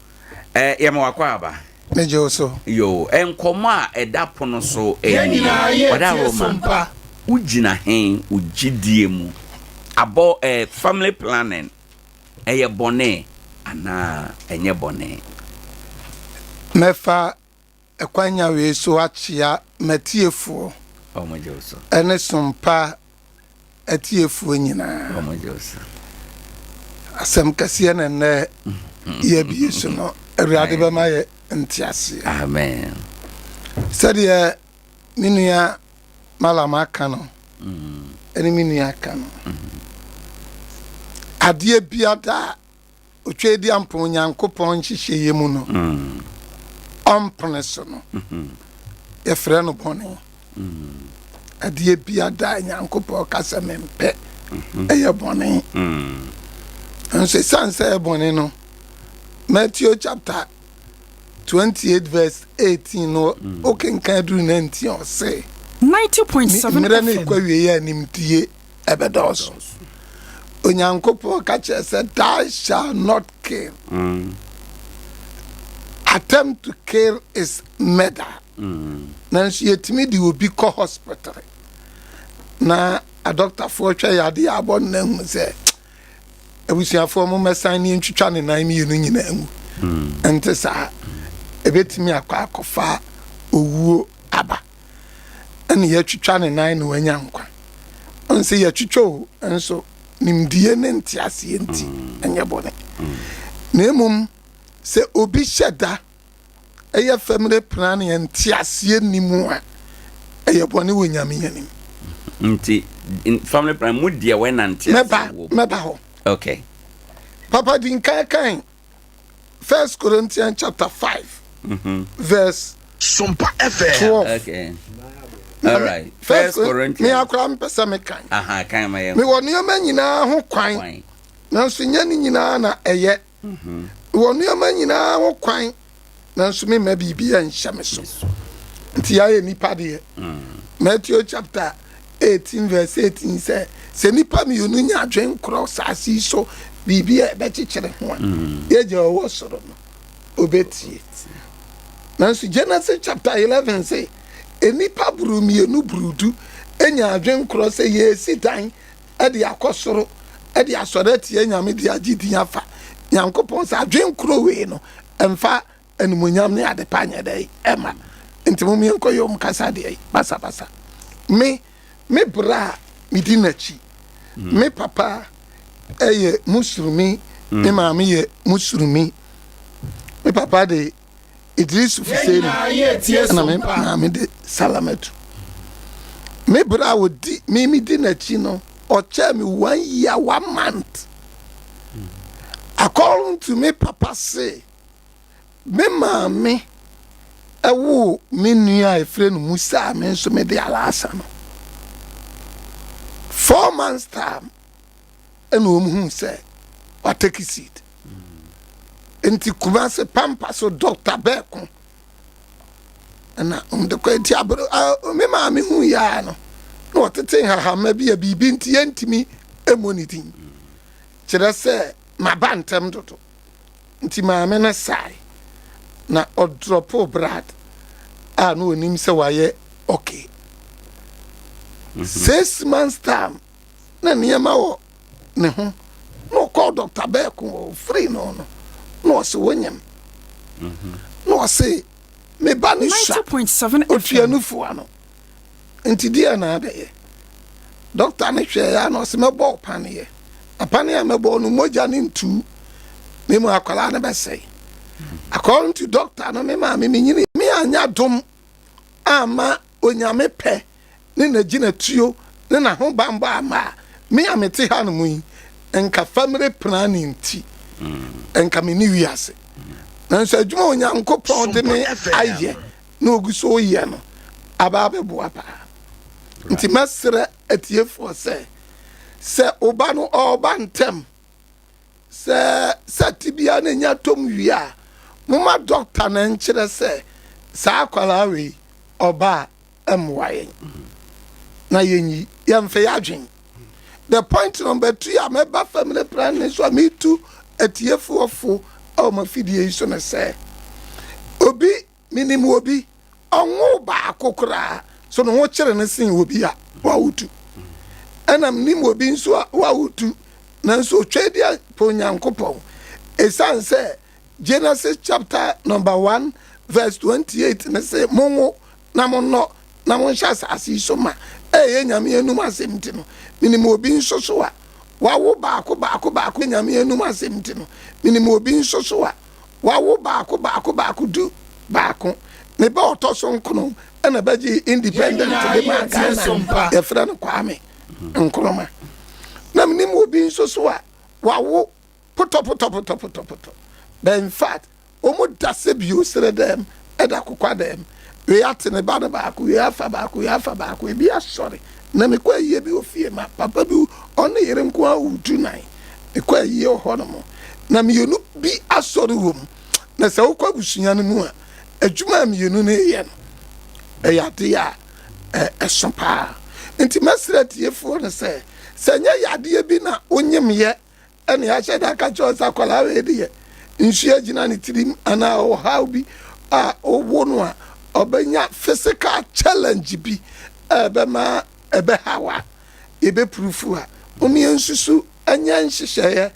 B: eh, yɛma wakɔ aba.
C: Megye wo so.
B: Yo, nkɔmmɔ a ɛda pono so
C: Yɛn
B: nie.
C: nyinaa yɛ
B: Ɔda
C: tie
B: Roma,
C: sompa.
B: wogyina he wo gyidie mu? Abɔ eh, family planning. Ɛyɛ bɔne anaa ɛnyɛ bɔne?
C: Mɛfa ɛkwanya wei so akyea m'atiefoɔ ɛne Sompa atiefoɔ nyinaa. Asɛm kɛseɛ na nnɛ yɛabie so no, Awurade bɛma yɛ nteaseɛ.
B: Amen.
C: Sɛdeɛ me nua Malam aka no ɛne me nua aka no adeɛ biada a Otweaduampɔn Nyankopɔn nhyehyɛeɛ mu no ɔmpene so no yɛfrɛ no bɔne. Adeɛ biada a Nyankopɔn ka sɛ mempɛ ɛyɛ bɔne. Nso ɛsiane sɛ ɛyɛ bɔne no, Matthew chapter. 28 verse 18 no, wokenkan duru 19, ɔse
E: 90.7
C: mmerɛ no
E: FM.
C: ɛkɔ awie a nimdie ɛbɛdɔɔso. Onyankopɔn ka kyerɛ sɛ, "Thou shall not kill." Attempt to kill is murder. Nanso yɛtumi de obi kɔ hospital na adɔktafoɔ hwɛ yadeɛ abɔ no, nahu sɛ abusuafoɔ mo mɛsan ne ntwitwa ne nan mmienu nyinaa mu. Nte saa, ɛbɛtumi akɔ akɔfa owuo aba. Ɛne yɛtwitwa ne nan na wanya nkwa. Ɔnsɛ yɛtwitwa o, nso nimdie ne nteaseɛ nti ɛnyɛ bɔne. Na mmom sɛ obi hyɛ da ɛyɛ family planning nteaseɛ ni mu a, ɛyɛ bɔne wɔ Nyame anim.
B: Nti family plan mu deɛ, wɔnante
C: Mɛba, mɛba hɔ. Papa di nkan kan First Corinthians chapter 5 verse
F: Sompa FM.
C: 12.
B: Okay, all right, First Corinthians.
C: Me akora mpɛ sɛ mekan.
B: Aha, kan ma yɛn.
C: Mewɔ nneɛma nyinaa ho kwan,
B: kwan,
C: nanso nyɛ ne nyinaa na ɛyɛ. Mewɔ nneɛma nyinaa ho kwan, nanso memma biribi nhyɛ me so. Nti yɛayɛ nipa deɛ, Matthew chapter 18 verse 18 sɛ nipa mmienu nya adwen korɔ saase yi so biribi a ɛbɛkyekyere ho a, yɛgya ɔwɔ soro no obɛtie. Nanso Genesis chapter 11 sɛ nipa buru mmienu buru 10 anya adwen korɔ sɛ yɛsi dan ɛde akɔ soro, ɛde asɔre atie Nyame, de agye din afa Nyankopɔn, sɛ adwen korɔ wei no ɛmfa animonyam ne adepa nyɛ dɛ ɛma. Nti mo yɛnkɔ yɛ ɔm kasa deɛ basabasa. Me berɛ a medi n'akyi, me papa ɛyɛ Musulumi, me maame yɛ Musulumi. Me papa de Idris Fuseni, ɛna me maame de Salamatu. Me berɛ a ɔdi me medi n'akyi no, ɔkyɛɛ me one year 1 month. According to me papa, se me maame ɛwoo me nua a ɛfrɛ no Musa a me nso mede Alaasa no 4 months time, ɛna wɔn hu sɛ watake seed. Nti Kumase Pampa so doctor bɛɛko ɛna wɔn de kɔ. Nti abere me maame hu yaa no na ɔtete nhahama bi a biribi nti yɛntumi ɛmmɔ ne din, kyerɛ sɛ maba ntɛm dodo. Nti maame no sae na ɔdrop blood a na onim sɛ wayɛ okay. 6 months time na nneɛma wɔ ne ho na ɔkɔɔ doctor bɛɛko ɔfiri no na ɔse wonyam, na ɔse me ba ne sua
E: 90.7
C: otua
E: FM.
C: nufoa no. Nti deɛ na abɛyɛ, doctor no hwɛ ya na ɔse mɛbɔ wo paneɛ, na paneɛ a mɛbɔ no, mogya ne ntuu ne mu, akwadaa no bɛsɛe. According to doctor no, me maame menyini me anya dom ama Onyame pɛ ne n'agyinatuo ne n'ahobanbɔ ama a me a mete ha no mu yi, nka family planning nti nka me ne wiase. Nanso adwuma a Onyankopɔn de me ayɛ na ogu so yɛ no aba abɛboa paa. Nti mɛsrɛ atiefoɔ sɛ woba no ɔreba ntɛm sɛ tibia no nya tom wie a, moma doctor no nkyerɛ sɛ saa akwaraa wei ɔba a ɛmmoa yɛn na yɛnyi yɛmfa yɛ adwen. The point number two a mɛba family planning so a metu atiefoɔ fo a wɔn afidie yi so no sɛ, obi menim obi ɔnwo baako koraa so ne ho kyerɛ no sen obi a wawotu, ɛna menim obi nso a wawotu nanso otwa di po Nyankopɔn, ɛsiane sɛ Genesis chapter number 1 verse 28 ne sɛ monwo na monnɔ na monhyɛ asase yi so ma, ɛyɛ Nyame anum asɛm. Nti no menim obi nso so a wawo baako baako baako. Nyame anum asɛm nti no menim obi nso so a wawo baako baako baako 11, ne ba ɔtɔ so nkono ɛna bɛgye independent de ma Ghana, yɛfrɛ no Kwame Nkrumah. Na menim obi nso so a wawo potɔpotɔpotɔpotɔpotɔ, but in fact wɔn da sɛ bio sere dɛm ɛda kokwa dɛm. Wei ate ne ba no baako, wei afa baako, wei afa baako, ebi asɔre. Na mekɔ ayie bi wɔ fie ma papa bi, ɔne yere nko a wotu nan. Mekɔ ayie wɔ hɔ nom na mmienu bi asɔre wɔ mu. Na sɛ wokɔ abusua no mu a, adwuma a mmienu no reyɛ no, ɛyɛ adeɛ a ɛso paa. Nti mɛsrɛ atiefoɔ no sɛ, sɛ ɛnyɛ yadeɛ bi na wonyemyɛ ɛna yɛahyɛ da aka kyerɛ sɛ akwadaa wei deɛ nsuo agyina ne tirim anaa ɔhaw bi a wowo no a ɔbɛnya physical challenge bi a ɛbɛma ɛbɛhaw a yɛbɛpurufu a, mom yɛnsusu nyɛ nhyehyɛeɛ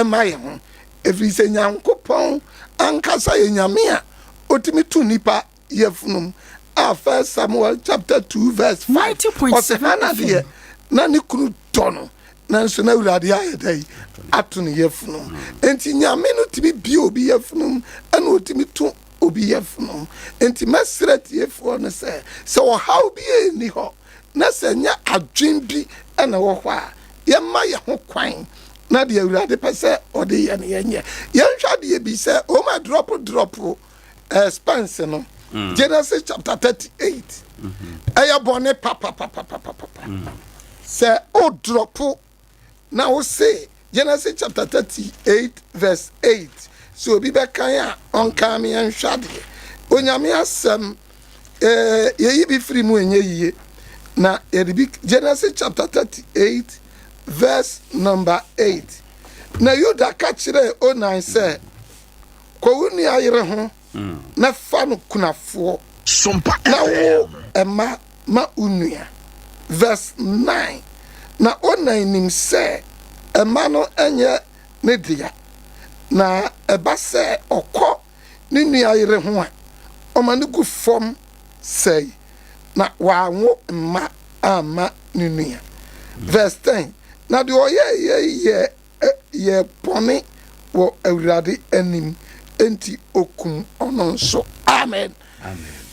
C: mma yɛn ho, ɛfiri sɛ Nyankopɔn ankasa yɛ Nyame a ɔtumi to nnipa yafunum a First Samuel chapter 2 verse 5 ɔse Hana deɛ na ne kunu dɔ no nanso na Awurade ayɛ dɛ ato ne yafunum. Enti Nyame no tumi bie obi yafunum ɛna ɔtumi to obi yafunum. Enti mɛsrɛ tiefoɔ no sɛ sɛ ɔhaw bi ɛnni hɔ na sɛ ɛnyɛ adwen bi na ɛwɔ hɔ a, yɛmma yɛn ho kwan na deɛ Awurade pɛ sɛ ɔde yɛ no yɛnyɛ. Yɛnhwɛ adeɛ bi sɛ wɔn a drop drop eh, Spence no, mm. Genesis chapter 38 mm-hmm. ɛyɛ bɔne papapapapapa. Sɛ o drop Na ose, Genesis chapter 38 verse 8, sɛ obi bɛkan a, ɔnkan me yɛnhwɛ adeɛ. Onyame asɛm, eh, yɛyi bi firi mu ɛnyɛ yie. Na yɛde bi, Genesis chapter 38 verse number 8. Na Yuda ka kyerɛɛ Onan sɛ, Kɔ wo nua yere ho na fa no kunafoɔ, na wo mma ma wo nua. Verse 9, Na Onan nim sɛ mma no nyɛ ne dea, na ɛba sɛ ɔkɔ ne nua yere ho a, ɔma no gu fam sɛe, na wanwo mma amma ne nua. Verse 10, Na deɛ ɔyɛeɛ yi yɛɛ yɛɛ bɔne wɔ Awurade anim, enti okum ɔno nso. Amen.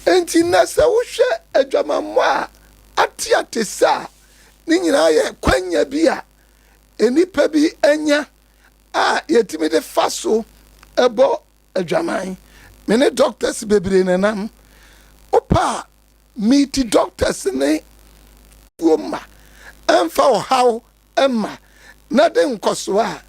C: Enti nnɛ sɛ wohwɛ adwamammɔ a ate atese a, ne nyinaa yɛ kwanya bi a nnipa bi anya a yɛtumi de fa so bɔ adwaman. Me ne doctors bebree na ɛnam. Wopɛ a meet doctors ne kuo mma ɛmfa ɔhaw mma na de nkɔsoɔ a,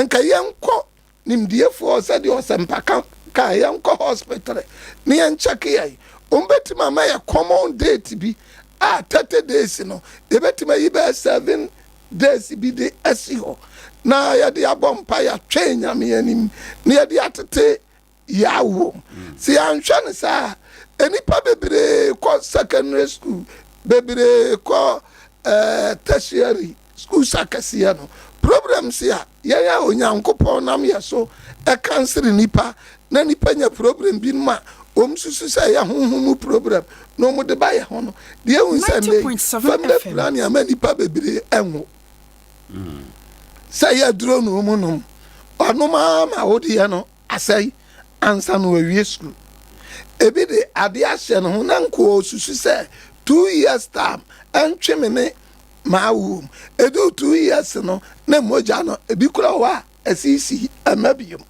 C: nka yɛnkɔ nimdiefoɔ sɛdeɛ ɔsɛmpaka kaa yɛnkɔ hospital na yɛnkyɛke yɛn. Wɔn bɛtumi ama yɛ common date bi a 30 days no yɛbɛtumi ayi bɛyɛ 7 days bi de asi hɔ na yɛde abɔ mpa yɛatwɛn Nyame anim na yɛde atete yaw wom. Sɛ yɛanhwɛ no saa a, nnipa bebree kɔ secondary school, bebree kɔ eh, tertiary schools akɛseɛ no. Problems a yɛn a Onyankopɔn nam yɛ so ɛkansere nnipa na nnipa nya problem binom a wɔn susu sɛ ɛyɛ honhom mu problem na wɔn de ba yɛ ho no, deɛ ehu sɛ nnɛ yi family planning ama nnipa bebree ɛnwo. Sɛ yɛ aduro na wɔn nom, ɔnom ara ma wodeɛ no asɛe ansa na wawie sukuu. Ebi de adeɛ ahyɛ ne ho na nka ɔsusu sɛ 2 years time ɛntwe me ne m'awoɔ mu. Ɛduru 2 years no na mogya no ebi kura hɔ a asisi ɛma biom.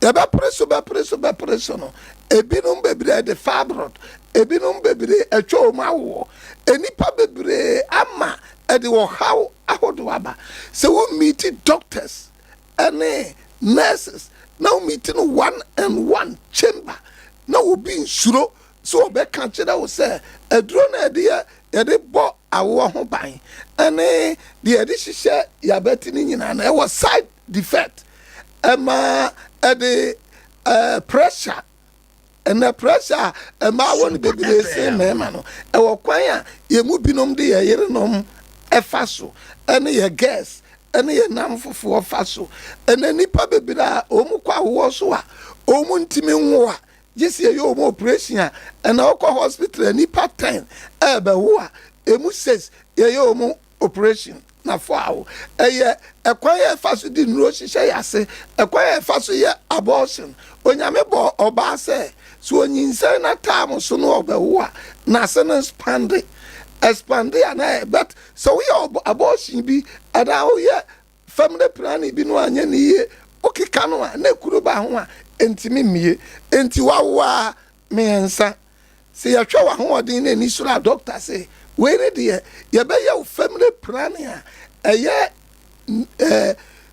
C: Yɛbɛpere so bɛpere so bɛpere so no, ebinom bebree de fibroid, ebinom bebree atwa wɔn awoɔ. Nnipa bebree ama ɛde ɔhaw ahodoɔ aba. Sɛ wo meet doctors ne nurses na wo meet no one and one chamber na obi nsuro sɛ ɔbɛka kyerɛ wo sɛ aduro no a yɛde yɛ yɛde bɔ awoɔ ho ban ne deɛ yɛde hyehyɛ yabati no nyinaa no ɛwɔ side defect ɛma ɛde ɛɛ pressure. Ɛnɛ pressure a mmaa wɔ no bebree sen mmarima no, ɛwɔ kwan a yɛn mu binom de yɛn yerenom fa so ne yɛn girls ne yɛn nnamfofoɔ fa so. Ɛnɛ nnipa bebree a wɔn kɔ awoɔ so a wɔn ntumi nwo a gye sɛ yɛyɛ wɔn operation a, ɛnɛ wokɔ hospital a nnipa 10 ɛrebɛwo a emu 6 yɛyɛ wɔn operation na fo awo. Ɛyɛ ɛkwan a ɛfa so de nnuro hyehyɛ yɛn ase, ɛkwan a ɛfa so yɛ abortion. Onyame bɔɔ ɔbaa sɛ, sɛ onyinsɛn na time so no ɔbɛwo a, n'ase no expande. Expande a na ɛyɛ, but sɛ woyɛ abortion bi anaa woyɛ family planning bi no anyɛ ne yie, wokeka no a na ekuro ba ho a, ɛntumi mmie. Enti wawo a mmiɛnsa. Sɛ yɛhwɛ w'ahoɔden ne ani soro a, dɔkta se wei ne deɛ yɛbɛyɛ wo family planning a ɛyɛ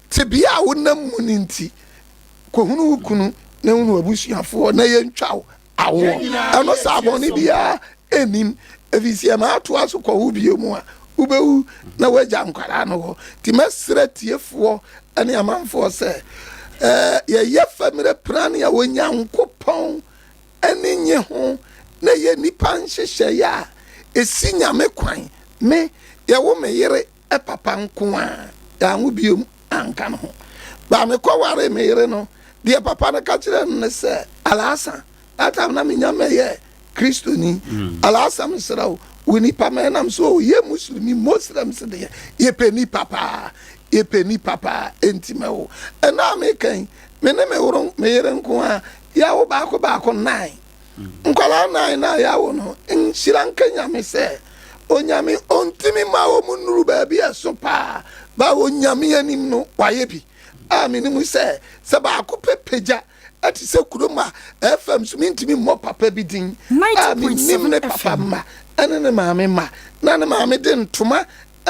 C: tebea a wonam mu no nti, kɔhunu wo kunu. na hunu w'abusuafoɔ na yɛntwa wo awoɔ. Ɛno saa bɔne biara nnim, ɛfiri sɛ yɛma atoa so kɔ wo bio mu a, wobɛwu na woagya nkwadaa no hɔ. Nti mɛsrɛ tiefoɔ ne amanfoɔ sɛ, yɛyɛ family planning a Onyankopɔn ani nnye ho na ɛyɛ nnipa nhyehyɛeɛ a ɛsi Nyame kwan. Me, yɛwo me yere papa nko a, yɛanwo biom anka ne ho. Ba mekɔwaree me yere no, deɛ papa no ka kyerɛɛ no ne sɛ, Alasa, that time na menya mɛyɛ Kristoni. Alasa mesrɛ wo, wo nipa ma ɛnam so o, yɛ Muslimi, Muslims deɛ, yɛpɛ nipa paa, yɛpɛ nipa paa, enti mɛwo. Ɛnna a meka yi, me ne me woro, me yere nko a, yɛawo baako baako nnan. Nkwadaa nnan no a yɛawo no, nhyira nka Nyame sɛ Onyame ɔntumi mma wɔn nnuru baabi a ɛso paa, ba Onyame anim no wayɛ bi a menim sɛ sɛ baako pɛ pagya te sɛ kurom a FM so mentumi mmɔ papa bi din a menim ne papa mma ne ne maame mma na ne maame de ntoma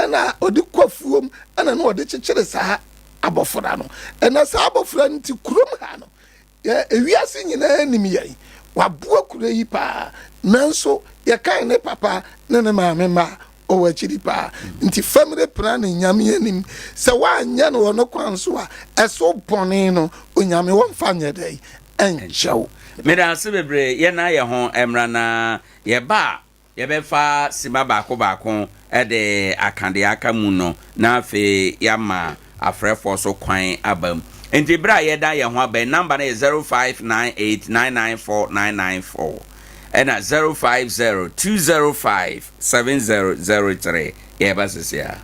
C: na ɔde kɔ afuom na na ɔde kyekyere saa abɔfra no. Ɛnɛ saa abɔfra no nti kurom ha no Yɛ ewiase nyinaa nim yɛn. Waboa kuro yi paa. Nanso yɛkan ne papa ne ne maame mma a, ɔwɔ akyiri paa. Nti family planning Nyame anim, sɛ woanyɛ no wɔ no kwan so a, ɛso bɔne no Onyame ɔmfa nyɛ dɛn? Ɛnkyɛ wo.
B: Meda ase bebree, yɛn ayɛ ho mmra na yɛba a Yɛbɛfa simma baako baako de aka deɛ aka mu no na afei yɛama afrɛfoɔ so kwan aba mu. Nti berɛ a yɛda yɛn ho aba yi, number no yɛ 0598994994 ɛna 0502057003. Yɛreba sisi a.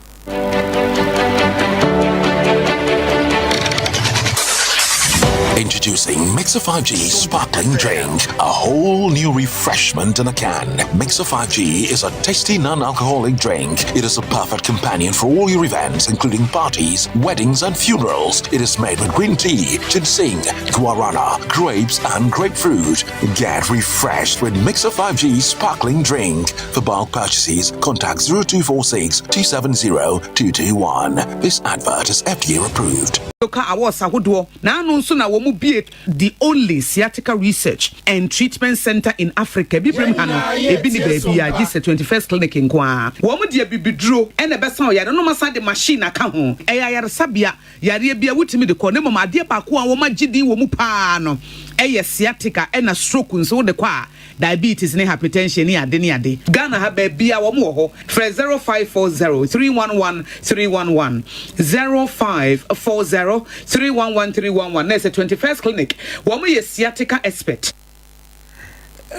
E: Introducing Mixer 5G Sparkling Drink, a whole new refreshment in a can. Mixer 5G is a tasty non alcoholic drink. It is a perfect companion for all your events, including parties, weddings, and funerals. It is made with green tea, ginseng, guarana, grapes, and grapefruit. Get refreshed with Mixer 5G Sparkling Drink. For bulk purchases, contact 0246 270 221. This advert is FDA approved.
F: Ka awards ahodoɔ. N'ano nso na wɔn bue the only sciatica research and treatment centre in Africa. Abibirem ha no, ebi nni baabiara gye sɛ 21st Clinic nko ara. Wɔn de abibiduro na ɛbɛsa ɔyare no na wɔasan de machine aka ho. Ɛyɛ ayaresabea Yareɛ biara wotumi de kɔ na mmom adeɛ baako a wɔagye din wɔ mu pa ara no yɛ sciatica ɛna stroke nso wode kɔ a diabetes ne hypertension ne ade ne ade. Ghana ha baabiara wɔn wɔ hɔ frɛ 0540 311 311 0540 311 311 na ɛsɛ 21st clinic wɔn yɛ sciatica expert.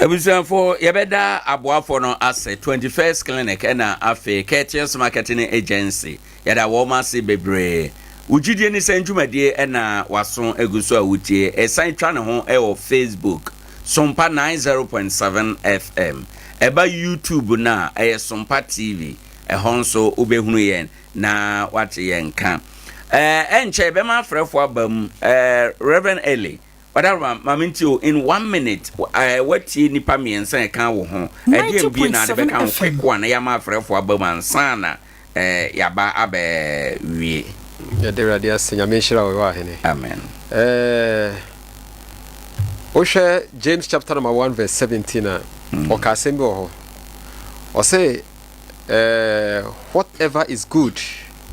B: Abusuafo, yɛbɛda aboafo no ase, 21st Clinic ɛna afei Curtius Marketing Agency, yɛda wɔn ase bebree. Wo gyidie ne sɛn dwumadie ɛna waso agu so a wotie? Ɛsan twa ne ho ɛwɔ Facebook, Sompa 90.7 FM. Ɛba YouTube no a, ɛyɛ Sompa TV, ɛhɔ nso wobɛhunu yɛn na wate yɛn nka. Ɛɛ ɛnkyɛ yɛbɛma afrɛfo aba mu, ɛɛ Rev. Eli, Ɔdawuruma, ma me ntie o, in one minute, eh, woatie nnipa mmiɛnsa a ɛka wo ho. Ɛdeɛn bio na ade bɛka ho quick one na yɛama afrɛfoɔ aba mu ansa na eh, yɛaba abɛwie.
G: Yɛda Awurade ase, Nyame nhyira wo, Ɔhene.
B: Amen.
G: Eh, wohwɛ James chapter number 1 verse 17 a, ɔka asɛm bi wɔ hɔ. Ɔse, eh, whatever is good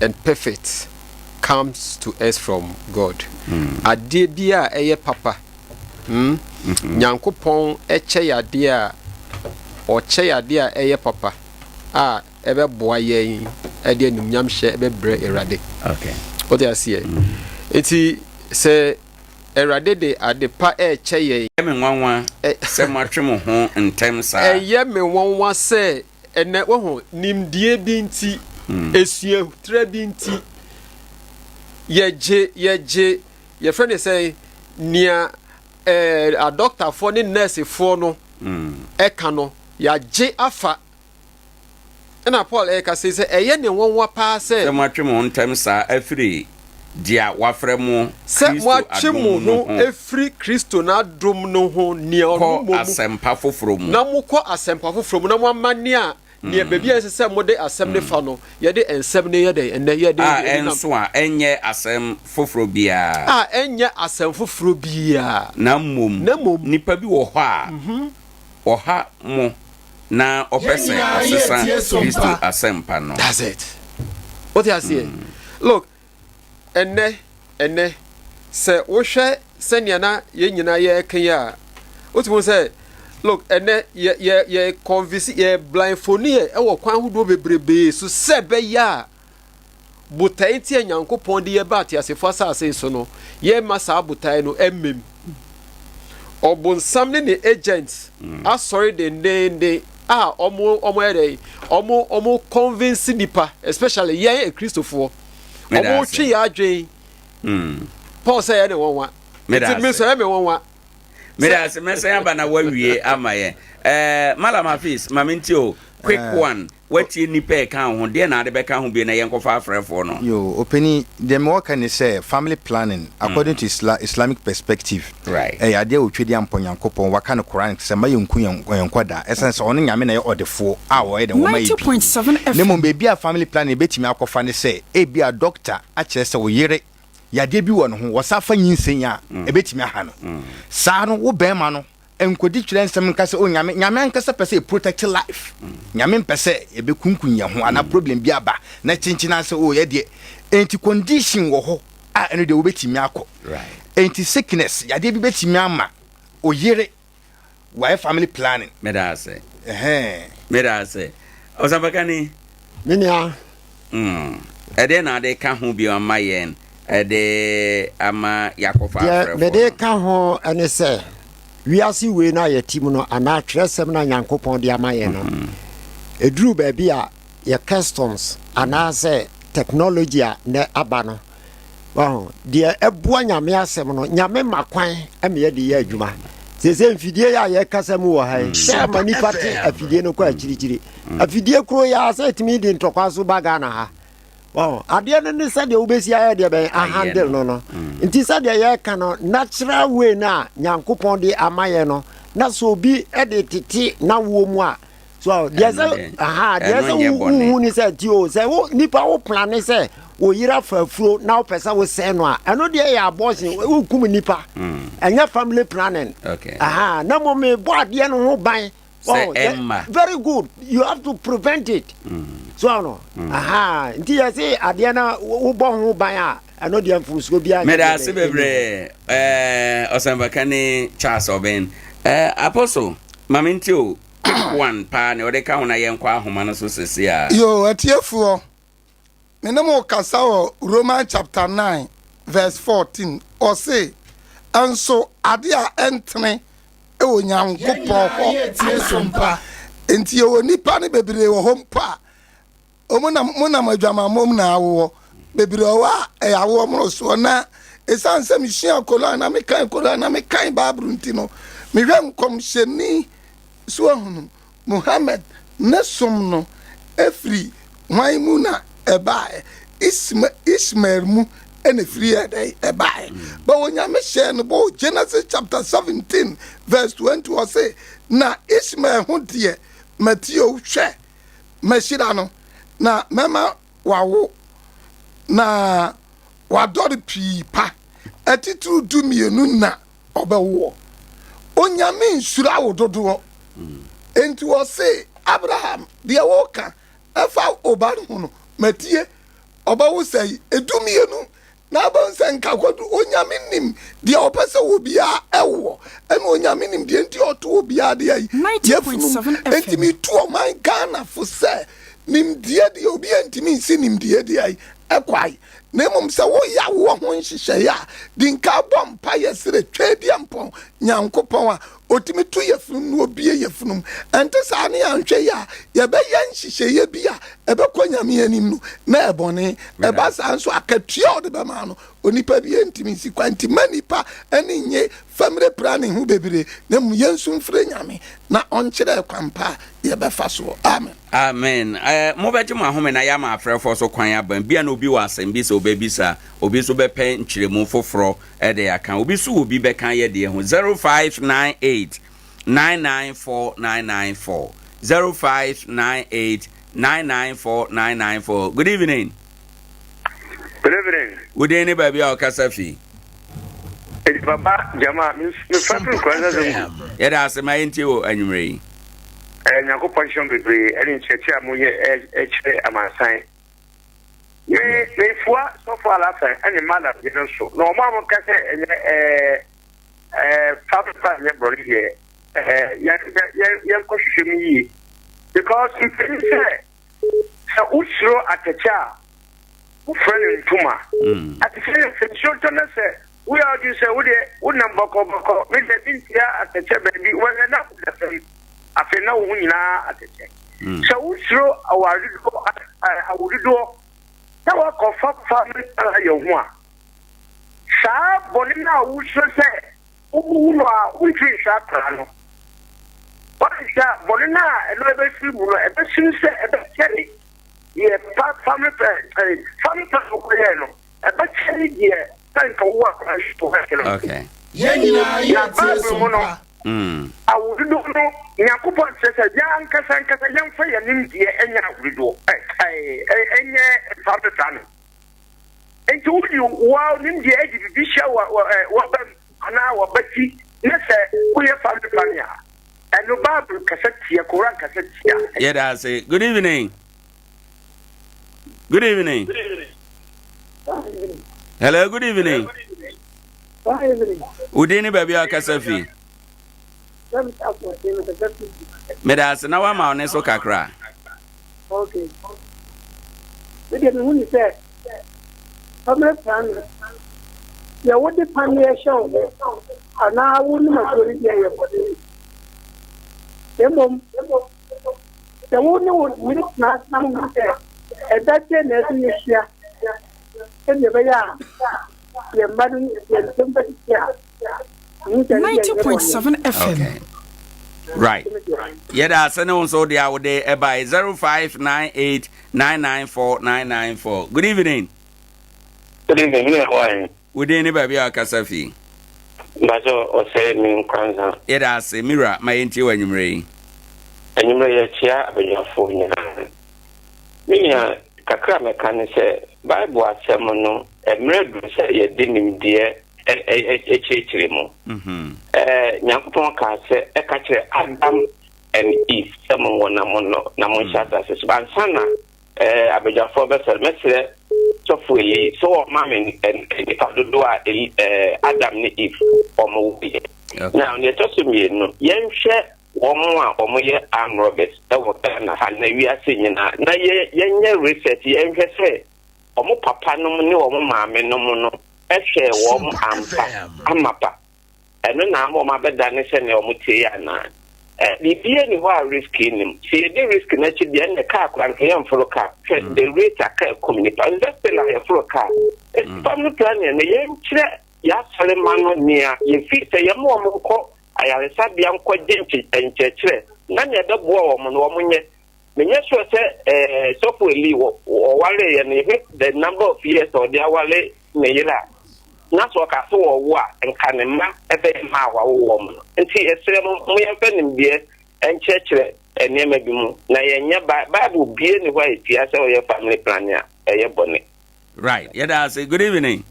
G: and perfect comes to us from God. Mm. Adeɛ bi a ɛyɛ papa. Mm? Mm-hmm. Nyankopɔn kyɛ yɛ adeɛ a ɔkyɛ yɛ adeɛ a ɛyɛ papa a ɛbɛboa yɛn ɛde animuonyam hyɛ ɛbɛbrɛ Awurade.
B: Okay.
G: Wote aseɛ? Mm. Nti sɛ Awurade de ade pa ɛrekyɛ yɛn.
B: Ɛyɛ me nwanwa sɛ moatwe mo ho ntɛm saa.
G: Ɛyɛ me nwanwa sɛ Ɛnnɛ, woahu, nimdeɛ bi nti, esuatrɛ bi nti, yɛgye, yɛgye, yɛfrɛ no sɛ nea ɛɛ adɔktafoɔ ne nɛɛsefoɔ no ɛka no, yɛagye afa. Ɛna Paul ɛreka sɛ sɛ ɛyɛ ne nwanwa paa sɛ.
B: Sɛ moatwe mo ho ntɛm saa afiri deɛ wɔafrɛ mo
G: Sɛ
B: Kristo
G: moatwe
B: adom
G: mo
B: mu no
G: ho
B: ho.
G: afiri Kristo n'adom no ho, nea ɔno
B: Kɔ
G: mmom.
B: asɛmpa foforɔ mu.
G: Na mokɔ asɛmpa foforɔ mu, na moama nea. Neɛ baabi a ɛsɛ sɛ mode asɛm no fa no, yɛde nsɛm no yɛ dɛn ɛnnɛ? Yɛde
B: A
G: nenam.
B: ɛnso a ɛnyɛ asɛm foforɔ biara.
G: A ɛnyɛ asɛm foforɔ biara.
B: Na mmom
G: Na mmom.
B: nipa bi wɔ hɔ a ɔha mo na ɔpɛ
C: Yɛn
B: sɛ
C: nyinaa
B: ɔsesa
C: yɛretie som
B: Kristo
C: pa.
B: asɛmpa no.
G: That's it. Wote aseɛ? Look, Ɛnnɛ, ɛnnɛ, sɛ wohwɛ sɛnea na yɛn nyinaa yɛreka yi a, wotumi hu sɛ, look, ɛnnɛ, yɛ, yɛ, yɛ convince, yɛ blindfold yɛ wɔ kwan ahodoɔ bebrebee so sɛ ɛbɛyɛ a botae nti a Nyankopɔn de yɛba ateasefo asase so no, yɛmma saa botae no mmem. Ɔbonsam ne ne agents asɔre dendeenden a wɔn wɔn yɛ dɛ, wɔn wɔn convince nipa, especially yɛn Akristofoɔ.
B: Meda
G: Ɔmo
B: ase.
G: twe yɛ adwen. Paul sɛ ɛyɛ ne nwanwa.
B: Meda
G: Nti me
B: ase.
G: nso ɛyɛ me nwanwa.
B: Meda ase mɛsɛn aba na wawie ama yɛn. Eh, Malam Hafiz, ma mentie o. Quick one, watie nnipa ɛka wo ho, deɛ na ade bɛka ho bio na yɛnkɔfa afrɛfoɔ no?
A: Yo, ɔpanin, deɛ mewɔ ka ne sɛ family planning according to Isla Islamic perspective
B: Right.
A: ɛyɛ adeɛ a Otwedeampɔ Nyankopɔn waka no Quranic sɛ mma yɛnku yɛn yɛn nkwadaa ɛsiane sɛ ɔno Nyame na ɛyɛ ɔdefoɔ a ɔyɛ dɛn wɔma yɛ bi.
H: 90.7
A: Na mmom
H: FM.
A: baabi a family planning bɛtumi akɔfa ne sɛ ebia doctor akyerɛ sɛ wo yere yadeɛ bi wɔ ne ho wɔsa fa nyinsɛn a ɛbɛtumi aha no. Saa no wo bɛrima no nkɔdi twerɛ nsɛm nka sɛ oh Nyame, Nyame ankasa pɛ sɛ yɛ protect life. Nyame mpɛ sɛ yɛbɛkunkun yɛn ho anaa problem bi aba na kyenkyen ara sɛ oh yɛdeɛ. Enti condition wɔ hɔ a ɛno deɛ wobɛtumi akɔ. Enti sickness, yadeɛ bi bɛtumi ama oyere wayɛ family planning.
B: Meda ase.
A: Ɛhɛn.
B: Meda ase. Ɔsɛmpakani.
D: Me nua.
B: Mm. Ɛdeɛ na ade ka ho bio ama yɛn ɛde ama yɛakɔfa
D: Deɛ
B: afrɛfoɔ
D: mede
B: no.
D: ka ho ne sɛ, wiase wei no a yɛte mu no anaa twerɛsɛm no a Nyankopɔn de ama yɛn no, ɛduru baabi a yɛ customs anaasɛ technology a nɛ aba no, Wahu? Deɛ ɛboa Nyame asɛm no, Nyame ma kwan ma yɛde yɛ adwuma. Seesei mfidie yi a yɛkasa mu wɔ ha yi, sɛ ama nipa te afidie no kɔ akyirikyiri. Afidie koro yi ara sɛ ɛtumi de ntɔkwa so ba Ghana ha. Wahu? Adeɛ no ne sɛdeɛ wobɛsi ayɛ deɛ bɛn ahandle no no. Nti sɛdeɛ yɛreka no, natural way no a Nyankopɔn de ama yɛn no, na sɛ obi de tete n'awoɔ mu a, so deɛ sɛ aha deɛ sɛ wohu ne sɛ ti o sɛ wo nipa wo plane sɛ wo yere afa afuro na wopɛ sɛ wosɛe no a ɛno deɛ yɛ abortion wokum nipa mm. ɛnyɛ family planning aha na mmom mebɔ adeɛ no ho ban
B: sɛ ɛmma
D: very good you have to prevent it mm. so ano mm. aha nti yɛ se adeɛ no wobɔ ho ban a ɛno deɛ mfomsoɔ biara
B: meda ase bebree ɛɛ ɔsɛmpaka ne Charles Ɔbɛn ɛɛ apostle maame nti o Quick one paa nea ɔde ka ho na yɛnkɔ ahoma no so sese a.
C: Yoo, atiefoɔ, me ne mo rekasa wɔ Roman chapter 9 verse 14. Ɔse, Nso ade a ɛntene wɔ Nyankopɔn hɔ ana? Enti yɛwɔ nnipa no bebree wɔ hɔ mpo a, Wɔn nam, monam adwamammɔ mu na awowɔ. Bebree wɔ hɔ a, ɛyɛ awoɔ mmorosoɔ. Na ɛsiane sɛ mesua Koran na mekan Koran na mekan Bible nti no, mehwɛ nkɔmhyɛni so ahunu Muhammad ne som no firi hwan mu na ɛbaeɛ? Isma, Ishmael mu na ɛfiri yɛɛ dɛn ɛbaeɛ. But Onyame hyɛɛ no bɔ wɔ Genesis chapter 17 verse 20, ɔse, Na Ishmael ho deɛ, Mateo, hwɛ, Mɛhyira no, na mɛma wawo, na wadɔre pii pa, atitiriw dumienu na ɔbɛwoɔ. Onyame nhyira wo dodoɔ. Enti ɔse, Abraham, deɛ woka ɛfa wo ba no ho no, matie. Ɔbɛwo sɛn? Dumienu. Na abɛhu sɛ nka kwadu Onyame nim deɛ ɔpɛ sɛ obiara ɛwoɔ, ɛna Onyame nim deɛ nti ɔto obiara deɛ ayi yɛfunum.
H: 90.7
C: Enti
H: FM.
C: metu ɔman Ghana fo sɛ nimdeɛ deɛ obiara ntumi nsi nimdeɛ deɛ ayi ɛkwae, na mmom sɛ woyɛ awoɔ ho nhyehyɛeɛ a, di nka bɔ mpaeɛ srɛ Tweaduampɔn Nyankopɔn a ɔtumi to yafunum na ɔbue yafunum. Ɛnte saa ne anhwɛ yi a, yɛbɛyɛ nhyehyɛeɛ bi a ɛbɛkɔ Nyame anim no na ɛbɔne. Ɛba saa nso a, akatua a ɔde bɛma no, onipa biara ntumi nsi kwan. Nti mma nnipa ani nnye famire planning ho bebree, na mmom yɛnsu mfrɛ Nyame na ɔnkyerɛ kwan pa a yɛbɛfa soɔ. Amen.
B: Amen. Eh, mobɛgye mo ahome na yɛama afrɛfoɔ so kwan aba. Bia na obi wɔ asɛm bi sɛ ɔbɛbisa, obi nso bɛpɛ nkyerɛmu foforɔ de aka. Obi nso wɔ bi bɛka yɛ deɛ ho. 0598 994 994. 0598 994 994. Good evening.
H: Good evening.
B: Wo din ne baabi a ɔkasa fi?
H: Edi papa jama me fa firi Kwanza Zongo.
B: Yɛda ase ma yɛntie wɔ anwummerɛ yi.
H: Eh, Nyankopɔn nhyira mo bebree ɛne nkyerɛkyerɛ a moyɛ ɛkyerɛ amansan. Me mefua sɔfo Alasan ɛne Malam deɛ no so na wɔn a wɔka sɛ ɛnyɛ ɛɛ ɛɛ family plan nyɛ borɔne deɛ ɛɛ yɛn yɛn yɛnkɔ hwehwɛ mu yie because mpanyin sɛ Sɛ wosuro atɛkyɛ a, wofrɛ no ntoma. Mm. Atɛkyɛ yɛ sɛ nsuo tɔ na sɛ woyɛ adwene sɛ wodeɛ wonam bɔkɔbɔkɔ me deɛ mentia atɛkyɛ baabi wɔhwɛ na woda fam afei na wo ho nyinaa atɛkyɛ. Mm. Sɛ wosuro awaredodoɔ awododoɔ na woakɔfa family plan ayɛ ho a saa bɔne no a wosuro sɛ Wowu no a, wontumi nhwɛ akwadaa no. Woanhwɛ a, bɔne no a ɛno ɛbɛfiri mu no, ɛbɛsen sɛ ɛbɛkyɛre deɛ pa family plan ɛɛ family plan wokɔyɛɛ no, ɛbɛkyɛre deɛ sɛ nka wowɔ akwadaa no wɔ hɔ no.
B: Okay.
C: Yɛn nyinaa
H: Na
C: yɛ tie
H: Bible mu no,
C: sompa.
H: Awododoɔ no, Nyankopɔn kyerɛ sɛ yɛn ankasa ankasa yɛmfa yɛn nimdeɛ nyɛ awododoɔ, ɛ ɛ ɛnyɛ family planning. Enti wode wo nimdeɛ de biribi hyɛ w'abam anaa w'abati na sɛ woyɛ family planning a, ɛno Bible kasa tia, Koran kasa tia.
B: Yɛda ase. Good evening. Good evening. Hello, good evening. Wo din ne baabi a ɔkasa fi? Meda ase na wama wo ne so kakra.
I: Okay. Me deɛ mehu ne sɛ family planning deɛ wode paneɛ hyɛ wo ho anaa wonom aduro no deɛ yɛ bɔne. Na mmom sɛ wo ne wo yere tena ase na mohu sɛ ɛda sɛ na ɛsɛ yɛhyia sɛdeɛ ɛbɛyɛ a yɛn mma no yɛn ntam bɛtete a
F: 90.7 FM.
B: Okay. Right. Yɛda ase ne wo nso wode a wode ɛbae 0598 994 994. Good evening.
J: Good evening, me hɔ
B: Wo din ne baabi a wakasa fi?
J: Mpakyɛ ɔsɛe me nkwansa.
B: Yɛda ase, me wura, ma yɛntie wɔ anwummerɛ yi.
J: Anwummerɛ yɛkyea abadwafoɔ nyinaa. Me nua, kakra a mɛka ne sɛ, Bible asɛm no, mmerɛ duru sɛ yɛde nimdeɛ kyerɛkyerɛ mu. Nyankopɔn kaa sɛ, ɛka kyerɛ Adam and Eve sɛ monwɔ na monnɔ na monhyɛ asase so. Ansa na abadwafoɔ bɛsɔre, mɛsrɛ sɔfo Eli sɛ wɔma me nnipa dodoɔ a Adam ne Eve wɔn woeɛ. Now, nea ɛtɔ so mmienu, yɛnhwɛ wɔn a wɔyɛ armed robbers wɔ Ghana ha na wiase nyinaa na yɛnyɛ research yɛnhwɛ sɛ wɔn papa nom ne wɔn maame nom no hwɛɛ wɔn ampa amapa. Ɛno na ama wɔn abɛdane sɛnea wɔn te yi anaa? Ɛ, biribiara nni hɔ a risk nnim. Sɛ yɛdi risk no akyi deɛ, ɛnna kaa koraa nka yɛmforo kaa. Hwɛ the rate a kaa kum nnipa. Nsɛ still a yɛforo kaa. Enti family planning no, yɛnkyerɛ yɛn asɔremma no nea yɛfii sɛ yɛma wɔn nkɔ ayaresabea nkɔgye nkyerɛkyerɛ na nea ɛbɛboa wɔn no wɔnyɛ. Menyɛ sure sɛ eh, Sɔfo Eli wɔ ɔwareeɛ no, yɛhwɛ the number of years a ɔde aware ne yere a, na sɛ ɔka sɛ wɔwo a, nka ne mma ɛbɛyɛ mma a wawo wɔn no. Nti yɛsrɛ mo, mo yɛmfa nimdeɛ nkyerɛkyerɛ nneɛma bi mu, na yɛnyɛ Bible bie ne hɔ a ɛtia sɛ ɔyɛ family planning a ɛyɛ bɔne.
B: Right. Yɛda ase. Good evening.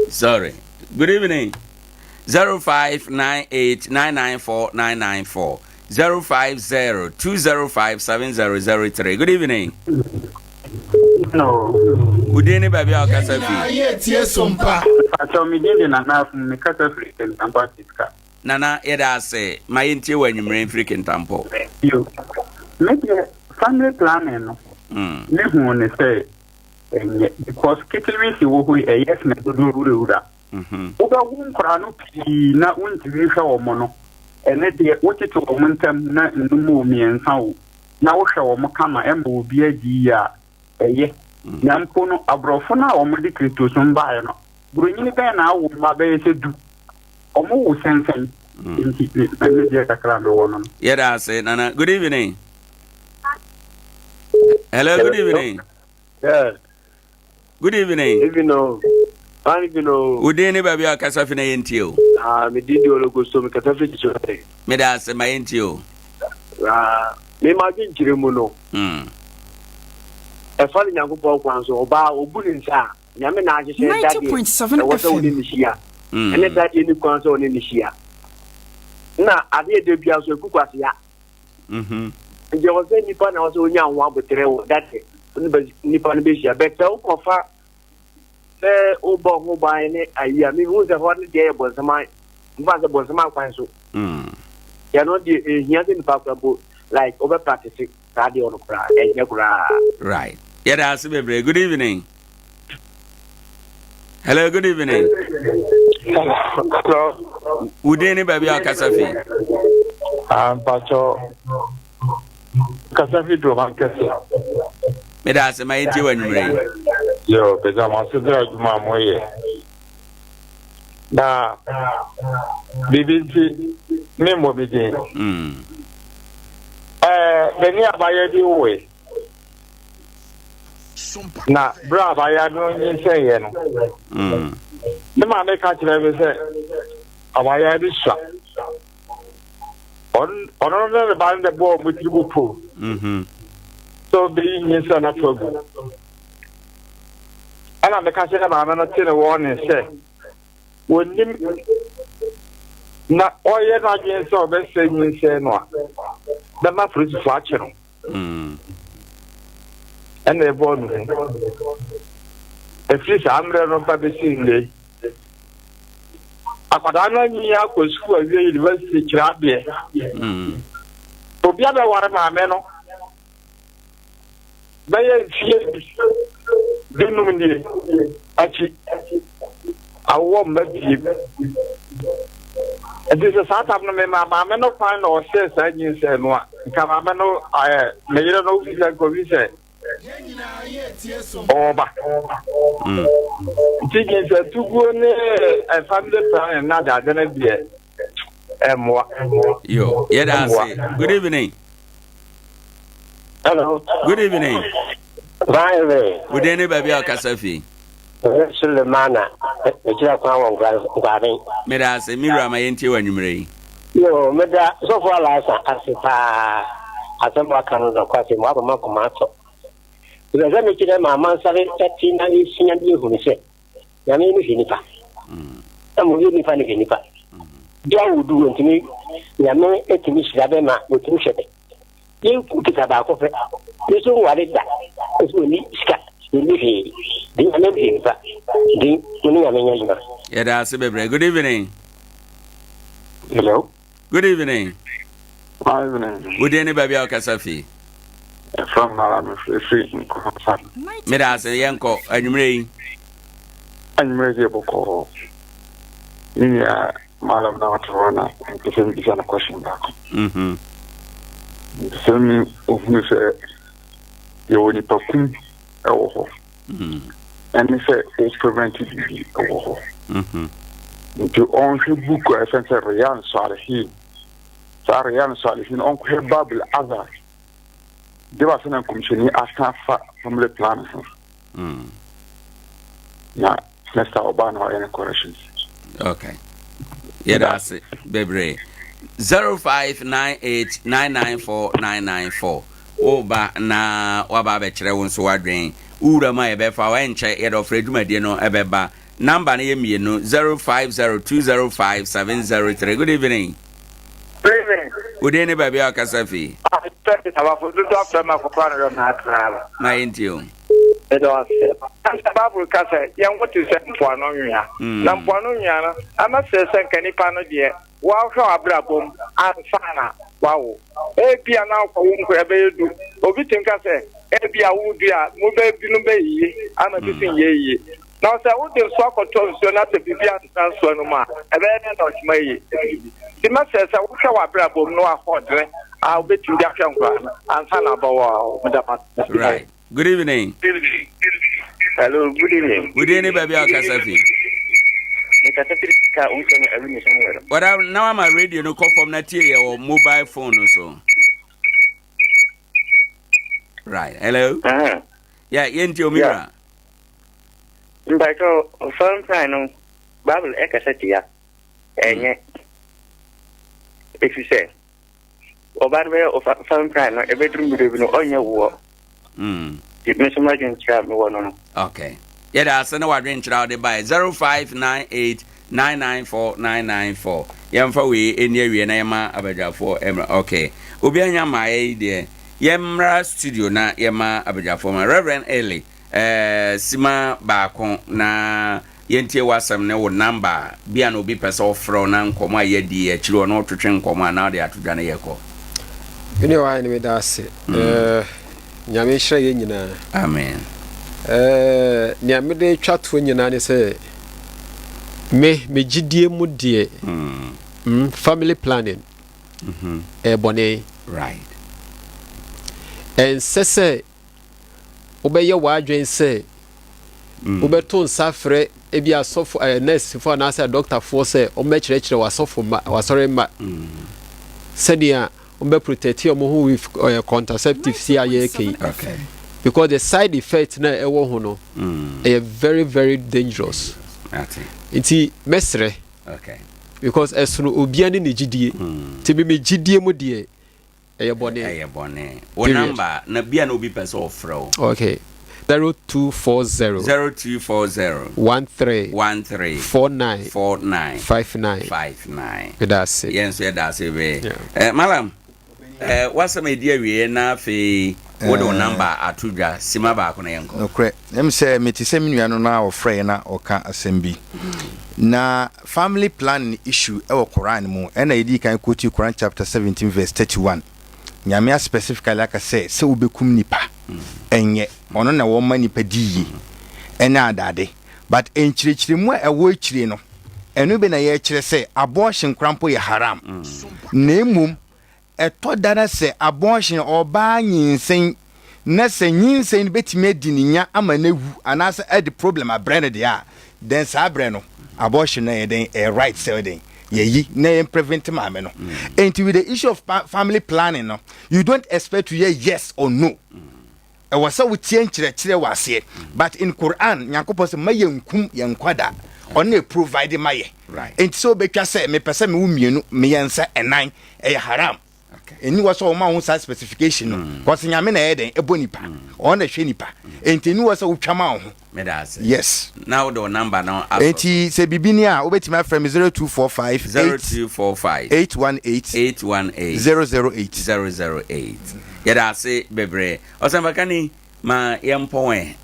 B: Sorry. Good evening. 0598 994 994 050 205 7003. Good evening.
K: No.
B: Wo din ne baabi a ɔkasa fi?
C: Yɛ tie sompa.
K: Pakyɛw me din de Nana Afum me kasa firi Kintampo Atiska.
B: Nana yɛda ase ma yɛntie wɔ anwummerɛ mfiri Kintampo.
K: Yo. Me deɛ family planning no me hu ne sɛ ɛnyɛ because ketewee si wɔ hɔ yi ɛyɛ sene dodoɔ wurawura. Wobɛwo nkwadaa no pii na wontumi nhwɛ wɔn no ɛne deɛ wotete wɔn ntam na nnum o mmiɛnsa o na wohwɛ wɔn kama ɛma obi adi yie a ɛyɛ. Na mpo no aborɔfo no a wɔde Kristosom baeɛ no Buronyini bɛn na awo mma bɛyɛ sɛ du? Wɔn wo sɛnsɛn. Nti me me deɛ kakra a mewɔ no no.
B: Yɛda ase Nana. Good evening. Hello, good evening.
L: Yes.
B: Good evening.
L: Evening o. Fine evening o.
B: Wo din ne baabi a kasa fi na yɛntie o.
L: Ah, me din de Ologoso, me kasa fi Kyikyire.
B: Meda ase ma yɛntie o.
L: Na me m'adwenkyerɛ mu no, ɛfa no Nyankopɔn kwan so, ɔbaa ɔbu ne nsa a, Nyame na ahyehyɛ dadeɛ ɛwɔ sɛ wone ne hyia, ɛne dadeɛ ne kwan sɛ ɔne ne hyia. Na adeɛ da bia so ɛku kwasea. Nti ɛwɔ sɛ nipa na ɛwɔ sɛ ɔnya ho aboterɛ wɔ dadeɛ nipa no bɛhyia. Bɛtɛ wokɔfa sɛ wobɔ ho ban ne ayi a, mehu sɛ hɔ no deɛ yɛ bɔnsam mfa sɛ bɔnsam akwan so. Yɛno deɛ ɛhia sɛ nipa kora mpo like wobɛ practice saa deɛ ɔno koraa ɛnyɛ koraa.
B: Right. Yɛda ase bebree. Good evening. Hello, good evening.
M: Hello.
B: Wo din ne baabi a ɔkasa fi?
M: Ah, mpatsɔ kasa fi duro kɛse.
B: Meda ase ma yɛntie wɔ anwummerɛ yi.
M: Yo, bɛda mo ase dɛ adwuma a moyɛ. Na biribi nti memmɔ me din. Ɛɛ, me ne abayɛ bi woe. Na berɛ a abaayewa no nyinsɛneeɛ no, ne maame ka kyerɛɛ me sɛ abaayewa no sua. Ɔno ne ne ba no na ɛbɔɔ wɔn tiri mu po sɛ ɔbɛyi nyinsɛn no ato agu. Ɛna meka kyerɛ maame no te ne wɔne sɛ wɔnim na ɔyɛ n'adwene sɛ ɔbɛsɛ nyinsɛn no a, bɛma polisifoɔ akye no. Ɛna ɛbɔɔ no hu. Ɛfiri saa mmerɛ no ba bɛsi nnɛ yi, akwadaa no anyin akɔ sukuu awie university kyerɛ adeɛ. Obi abɛware maame no bɛyɛ mfie dunum nie akyi awowɔ mma biem. Nti sɛ saa tam no mema maame no kwan na ɔhyɛɛ saa nyinsɛn no a, nka maame no ɛɛ me yere no wofi sɛ nka ofi sɛ ɔwɔ ba. Nti nyinsɛn tuguo ne family planning na ade no deɛ ɛmmoa.
B: Yo, yɛda ase. Good evening.
J: Hello.
B: Good evening.
J: Good evening.
B: Wo din ne baabi a ɔkasa fi?
J: Sulemana, mekyerɛ kwan wɔ Nkwaben.
B: Meda ase, me wura ma yɛntie wɔ anwummerɛ yi.
J: Yo, meda sɔfo Alasa ase paa. Asɛm waka no nɔkwasɛm, waba ma koma atɔ. Mepɛ sɛ mekyerɛ ma amansare ɛte na yɛsua bi ehunu sɛ Nyame no hwɛ nipa. Na mo yɛ nipa no hwɛ nipa. Bi a wodu wɔ ntumi Nyame etumi hyira bɛ ma wɔtumi hwɛ bɛ. Yɛn kita baako pɛ. Yɛn nso nware da. Nso wɔnni sika, wɔnni hwee. Di Nyame hwɛ nipa. Di mo ne Nyame nyɛ adwuma.
B: Yɛda ase bebree. Good evening.
M: Hello.
B: Good evening.
M: Good evening.
B: Wo din ne baabi a wokasa fi?
M: Ɛfrɛ m nara mefrɛfiri nkɔfa.
B: Meda ase yɛnkɔ anwummerɛ yi.
M: Anwummerɛ deɛ bɔkɔɔ. Me nua Malam na ɔte hɔ na mpɛ sɛ mebisa no question baako. Mpɛ sɛ me ohunu sɛ yɛwɔ nipa kum wɔ hɔ. Ɛne sɛ wo prevent biribi wɔ hɔ. Nti ɔnhwɛ book a ɛfɛn sɛ Riyadh Salihin. Saa Riyadh Salihin ɔnkɔhwɛ Babul Azhar. De ba sɛ na nkɔmhyɛni aka afa family plan ho. Na next time ɔbaa na ɔyɛ ne corrections.
B: Okay. Yɛda ase bebree. 0598994994 woba na waba abɛkyerɛ wo nso w'adwen. Wo wura mu a yɛbɛfa wo ɛnkyɛ yɛde ɔfrɛ dwumadie no ɛbɛba. Number no yɛ mmienu 0502057003. Good evening.
H: Good evening.
B: Wo din ne baabi a ɔkasa fi? Ma yɛntie o.
H: Meda wo ase. Nanso Bible ka sɛ yɛn ho te sɛ mpoano nwea. Mm. Na mpoano nwea no, ɛmɛsrɛ sɛ nka nipa no deɛ wɔahwɛ w'abrabɔ mu ansa na wawo. Ebia na wokɔwo nkora bɛyɛ du. Obi tumi ka sɛ ebia wo du a mo bɛ binom bɛyɛ yie ama bi so nyɛ yie. Na sɛ wode nso akɔtɔ nsuo na sɛ biribi antena nsuo no mu a, ɛbɛyɛ dɛn na ɔtumi ayi biribi? Nti mɛsrɛ sɛ wohwɛ w'abrabɔ mu na w'ahoɔdene a wobɛtumi de ahwɛ nkora no ansa na abɛwɔ a meda mo ase.
B: Right. Good evening.
N: Hello, good evening.
B: Wo din ne baabi a ɔkasa fi?
N: Mekasa firi sika a wɔmfrɛ no Awini Samuel.
B: Wɔda na wama radio no kɔ fam na tie yɛ wɔ mobile phone no so. Right. Hello. Uh -huh. Yeah, yɛntie omi wura.
N: Mpakyɛ ɔfam plan no Bible ɛkasa tia ɛnyɛ ɛfiri sɛ. Ɔbaa no bɛyɛ ɔfa family plan no ɛbɛduru mmerɛ bi no ɔnyɛ woɔ. Nti me nso m'adwenkyerɛ a mewɔ no no.
B: Okay. Yɛda ase ne w'adwenkyerɛ a wode bae 0598 994 994. Yɛmfa wei ɛni awie na yɛma abadwafoɔ mmra. Okay. Obi anya mmaeɛ yi deɛ yɛmmra studio na yɛma abadwafoɔ ma. Reverend Eli, eh, sima baako na Yɛntie w'asɛm ne wo number a bia na obi pɛ sɛ ɔfrɛ wo na nkɔmmɔ a yɛadi yi akyiri ɔne wo twetwe nkɔmmɔ a na wode ato dwa na yɛkɔ.
G: Me nua wayɛ no meda ase. Eh, Nyame nhyira yɛn nyinaa.
B: Amen.
G: Eh, nea mede twa toɔ nyinaa ne sɛ me me gyidie mu deɛ mm, family planning ɛyɛ bɔne.
B: Right.
G: Ɛnsɛ sɛ wobɛyɛ w'adwene sɛ wobɛto nsa afrɛ ebi asɔfo ɛɛ nɛɛsefo anaasɛ adɔktafoɔ sɛ wɔmmɛkyerɛkyerɛ w'asɔfo mma w'asɔre mma sɛnea wɔbɛ protect wɔn ho with ɛɛ contraceptives yi a yɛreka yi because the side effect na ɛwɔ ho no ɛyɛ very very dangerous nti mɛsrɛ because ɛsono obiara ne ne gyidie nti me me gyidie mu deɛ. Ɛyɛ bɔne.
B: Ɛyɛ bɔne. Wo number na bia na obi pɛ sɛ ɔfrɛ wo.
G: Okay. 0240.
B: 0240.
G: 13.
B: 13.
G: 49.
B: 49.
G: 59.
B: 59.
G: Meda ase.
B: Yɛn nso yɛda ase bee. Eh, Malam, eh, w'asɛm a ɛdi awieɛ na afei wode wo number ato dwa sima baako na yɛnkɔ.
A: Nokorɛ, ɛm sɛ mete sɛ me nua no na ɔfrɛeɛ na ɔka asɛm bi. Na Family planning issue wɔ Quran mu ɛna yɛdii kan quote Quran chapter 17 verse 31. Nyame a specifically aka sɛ sɛ wobɛkum nipa ɛnyɛ ɔno na wɔma nipa di yie ɛne adade but nkyerɛkyerɛmu a ɛwɔ akyire no ɛno bi na yɛkyerɛ sɛ abortion koraa mpo yɛ haram na mmom Ɛtɔ da na sɛ abortion, ɔbaa nyinsɛn, na sɛ nyinsɛn no bɛtumi adi ne nya ama no awu anaasɛ ɛde problem abrɛ no deɛ a, then saa berɛ no abortion no ɛyɛ dɛn, ɛyɛ right sɛ ɛdɛn, yɛyi na yɛn prevent maame no. Enti with the issue of family planning no, you don't expect to hear yes or no. Ɛwɔ sɛ wotie nkyerɛkyerɛ wɔ aseɛ but in Quran Nyankopɔn sɛ ma yɛnkum yɛn nkwadaa ɔno na provide ma yɛ enti sɛ wobɛtwa sɛ mepɛ sɛ mewo mmienu mmiɛnsa ɛnan ɛyɛ haram ɛni wɔ sɛ wɔma ho saa specification no mm. kɔsɛ nyame na ɛyɛ dɛn ɛbɔ nipa mm. ɔno na ɛhwɛ nipa enti ɛni wɔ sɛ wotwa ma wo ho yes
B: na wode wo number no
A: asɔ enti sɛ biribi ni a wobɛtumi afrɛ me 0245
B: 0245
A: 818
B: 818
A: 008
B: 008 yɛda ase bebree ɔsɛmpakani ma yɛmpɔn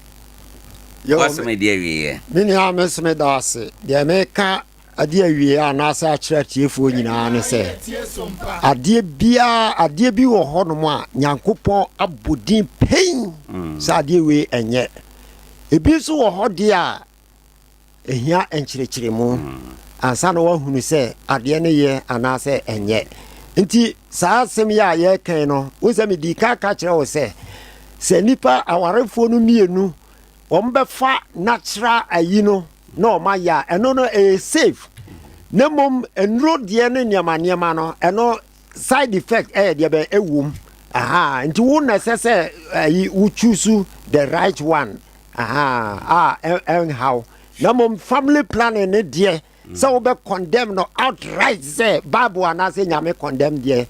B: ɛ wasɛm ɛdi awieɛ
D: me nua me nso meda ase deɛ meka ade awie anaasɛ akyerɛ atiefoɔ nyinaa ne sɛ adeɛ biara adeɛ bi wɔ hɔnom a nyankopɔn abɔ din pɛn mm. sɛ adeɛ wei ɛnyɛ ebi nso wɔ hɔ deɛ a ɛhia nkyerɛkyerɛmu mm. ansa na woahunu sɛ adeɛ no yɛ anaasɛ ɛnyɛ nti saa asɛm yi a yɛrekan no wo sɛ medii ka ka kyerɛ wo sɛ sɛ nnipa awarefoɔ no mmienu wɔbɛfa natural ayi no na wɔn ayɛ a ɛno no ɛyɛ safe na mmom nnuro deɛ ne nneɛma nneɛma no ɛno side effect ɛyɛ deɛ bɛn ɛwom aha nti wo na ɛsɛ sɛ ayi wo choose the right one aha a ɛnhaw na mmom family planning ne deɛ Sɛ wobɛ condemn no outright sɛ Bible anaasɛ Nyame condemn deɛ,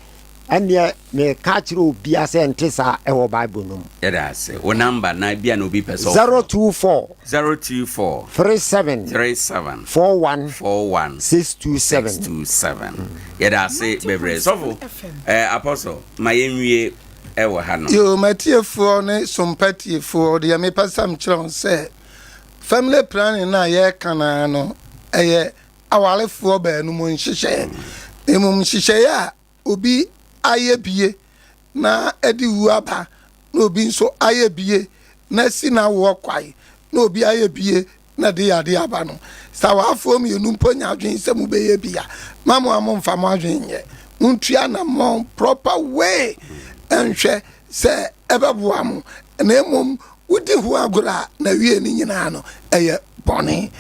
D: ɛnneɛ meka akyerɛ obia sɛ ɛnte saa ɛwɔ Bible no mu.
B: Yɛda ase. Wo number na ebia na obi pɛ sɛ ɔfrɛ.
D: 024.
B: 024.
D: 37.
B: 37.
D: 41.
B: 41.
D: 627.
B: 627. Yɛda ase bebree. Sɔfo, eh, Apostle, ma yɛnwie ɛwɔ ha no.
C: Yoo, m'atiefoɔ ne sompa tiefoɔ, deɛ mepɛ sɛ mekyerɛ wo sɛ Family planning no a yɛreka no ara no, ɛyɛ awarefoɔ baanum nhyehyɛeɛ. Na mmom nhyehyɛeɛ a obi ayɛ bie na ɛde wuo aba, na obi nso ayɛ bie na asi n'awoɔ kwae, na obi ayɛ bie na ɛde yadeɛ aba no, sɛ awarefoɔ mmienu mpo nya adwene sɛ mobɛyɛ bi a, ma mo a momfa mo adwene nyɛ. Montu anammɔn proper way nhwɛ sɛ ɛbɛboa mo, na mmom wodi ho agorɔ a, n'awiei no nyinaa no, ɛyɛ bɔne.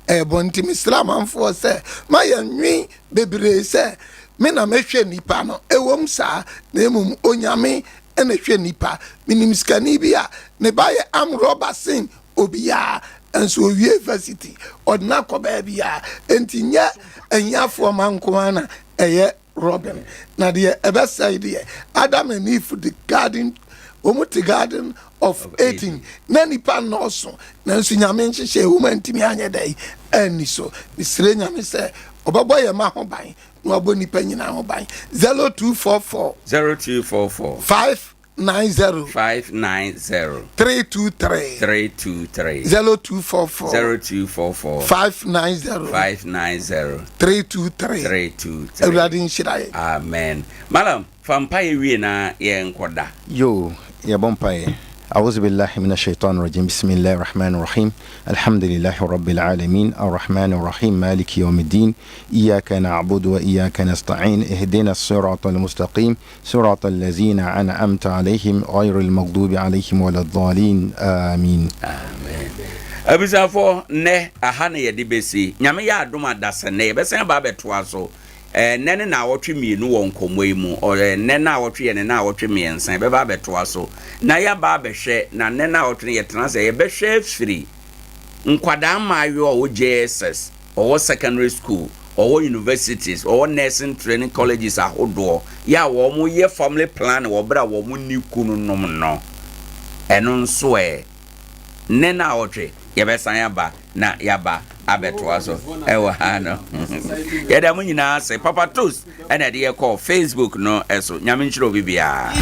C: Ɛyɛ bɔne. Nti mesrɛ amanfoɔ sɛ, ma yɛnnwen bebree sɛ me na mɛhwɛ nnipa no. Ɛwom saa, na mmom Onyame na ɛhwɛ nnipa. Menim sikani bi a ne ba yɛ arm robber sen obiara, nso owie varsity, ɔde no akɔ baabiara. Enti nyɛ ahiafoɔ mma nko ara na ɛyɛ. Robin. Na deɛ ɛbɛsɛe deɛ, Adam and Eve de garden, wɔn te garden of Eden, na nipa nnɔɔso, nanso Nyame nhyehyɛɛ wɔn antumi anyɛ dɛn anni so. Mesrɛ Nyame sɛ ɔbɛbɔ yɛn mma ho ban na wabɔ nipa nyinaa ho ban. 0244.
B: 0244.
C: 5. 90.
B: 590.
C: 323.
B: 323.
C: 0244.
B: 0244.
C: 590.
B: 590.
C: 323.
B: 323.
C: Awurade nhyira yɛn.
B: Amen. Malam, fa mpaeɛ wie na yɛnkɔda.
A: Yoo, yɛbɔ mpaeɛ. A'udhu billahi minash shaitanir rajim. Bismillahir rahmanir rahim. Alhamdulillahi rabbil alamin. Arrahmanir rahim. Maliki yawmiddin. Iyyaka na'budu wa iyyaka nasta'in. Ihdina as-siratal mustaqim. Sirat al-lazina an'amta alayhim ghayril maghdubi alayhim waladdallin. Amin.
B: Amen. Abusuafoɔ, nnɛ aha na yɛde bɛsi. Nyame yɛ adom a, dasɛ nnɛ yɛbɛsan aba abɛtoa so. Ɛɛ, nnɛ ne naawɔtwe mmienu wɔ nkɔmmɔ yi mu. Ɔ, ɛɛ, nnɛ naawɔtwe yɛ ne naawɔtwe mmiɛnsa. Yɛbɛba abɛtoa so. Na yɛaba abɛhwɛ, na nnɛ naawɔtwe no yɛtena ase a, yɛbɛhwɛ afiri nkwadaa mmaayewa a wɔwɔ JSS, wɔwɔ secondary school, wɔwɔ universities, wɔwɔ nursing training colleges ahodoɔ, yɛ a wɔyɛ family planning wɔ berɛ a wɔn nni kununom no. Ɛno nso ɛ? Nnɛ naawɔtwe yɛbɛsan aba na yɛaba abɛtoa so ɛwɔ ha no. Yɛda mo nyinaa ase. Papa Toast ɛna ɛde yɛ kɔɔ Facebook no ɛso. Nyame nhyira obi biara.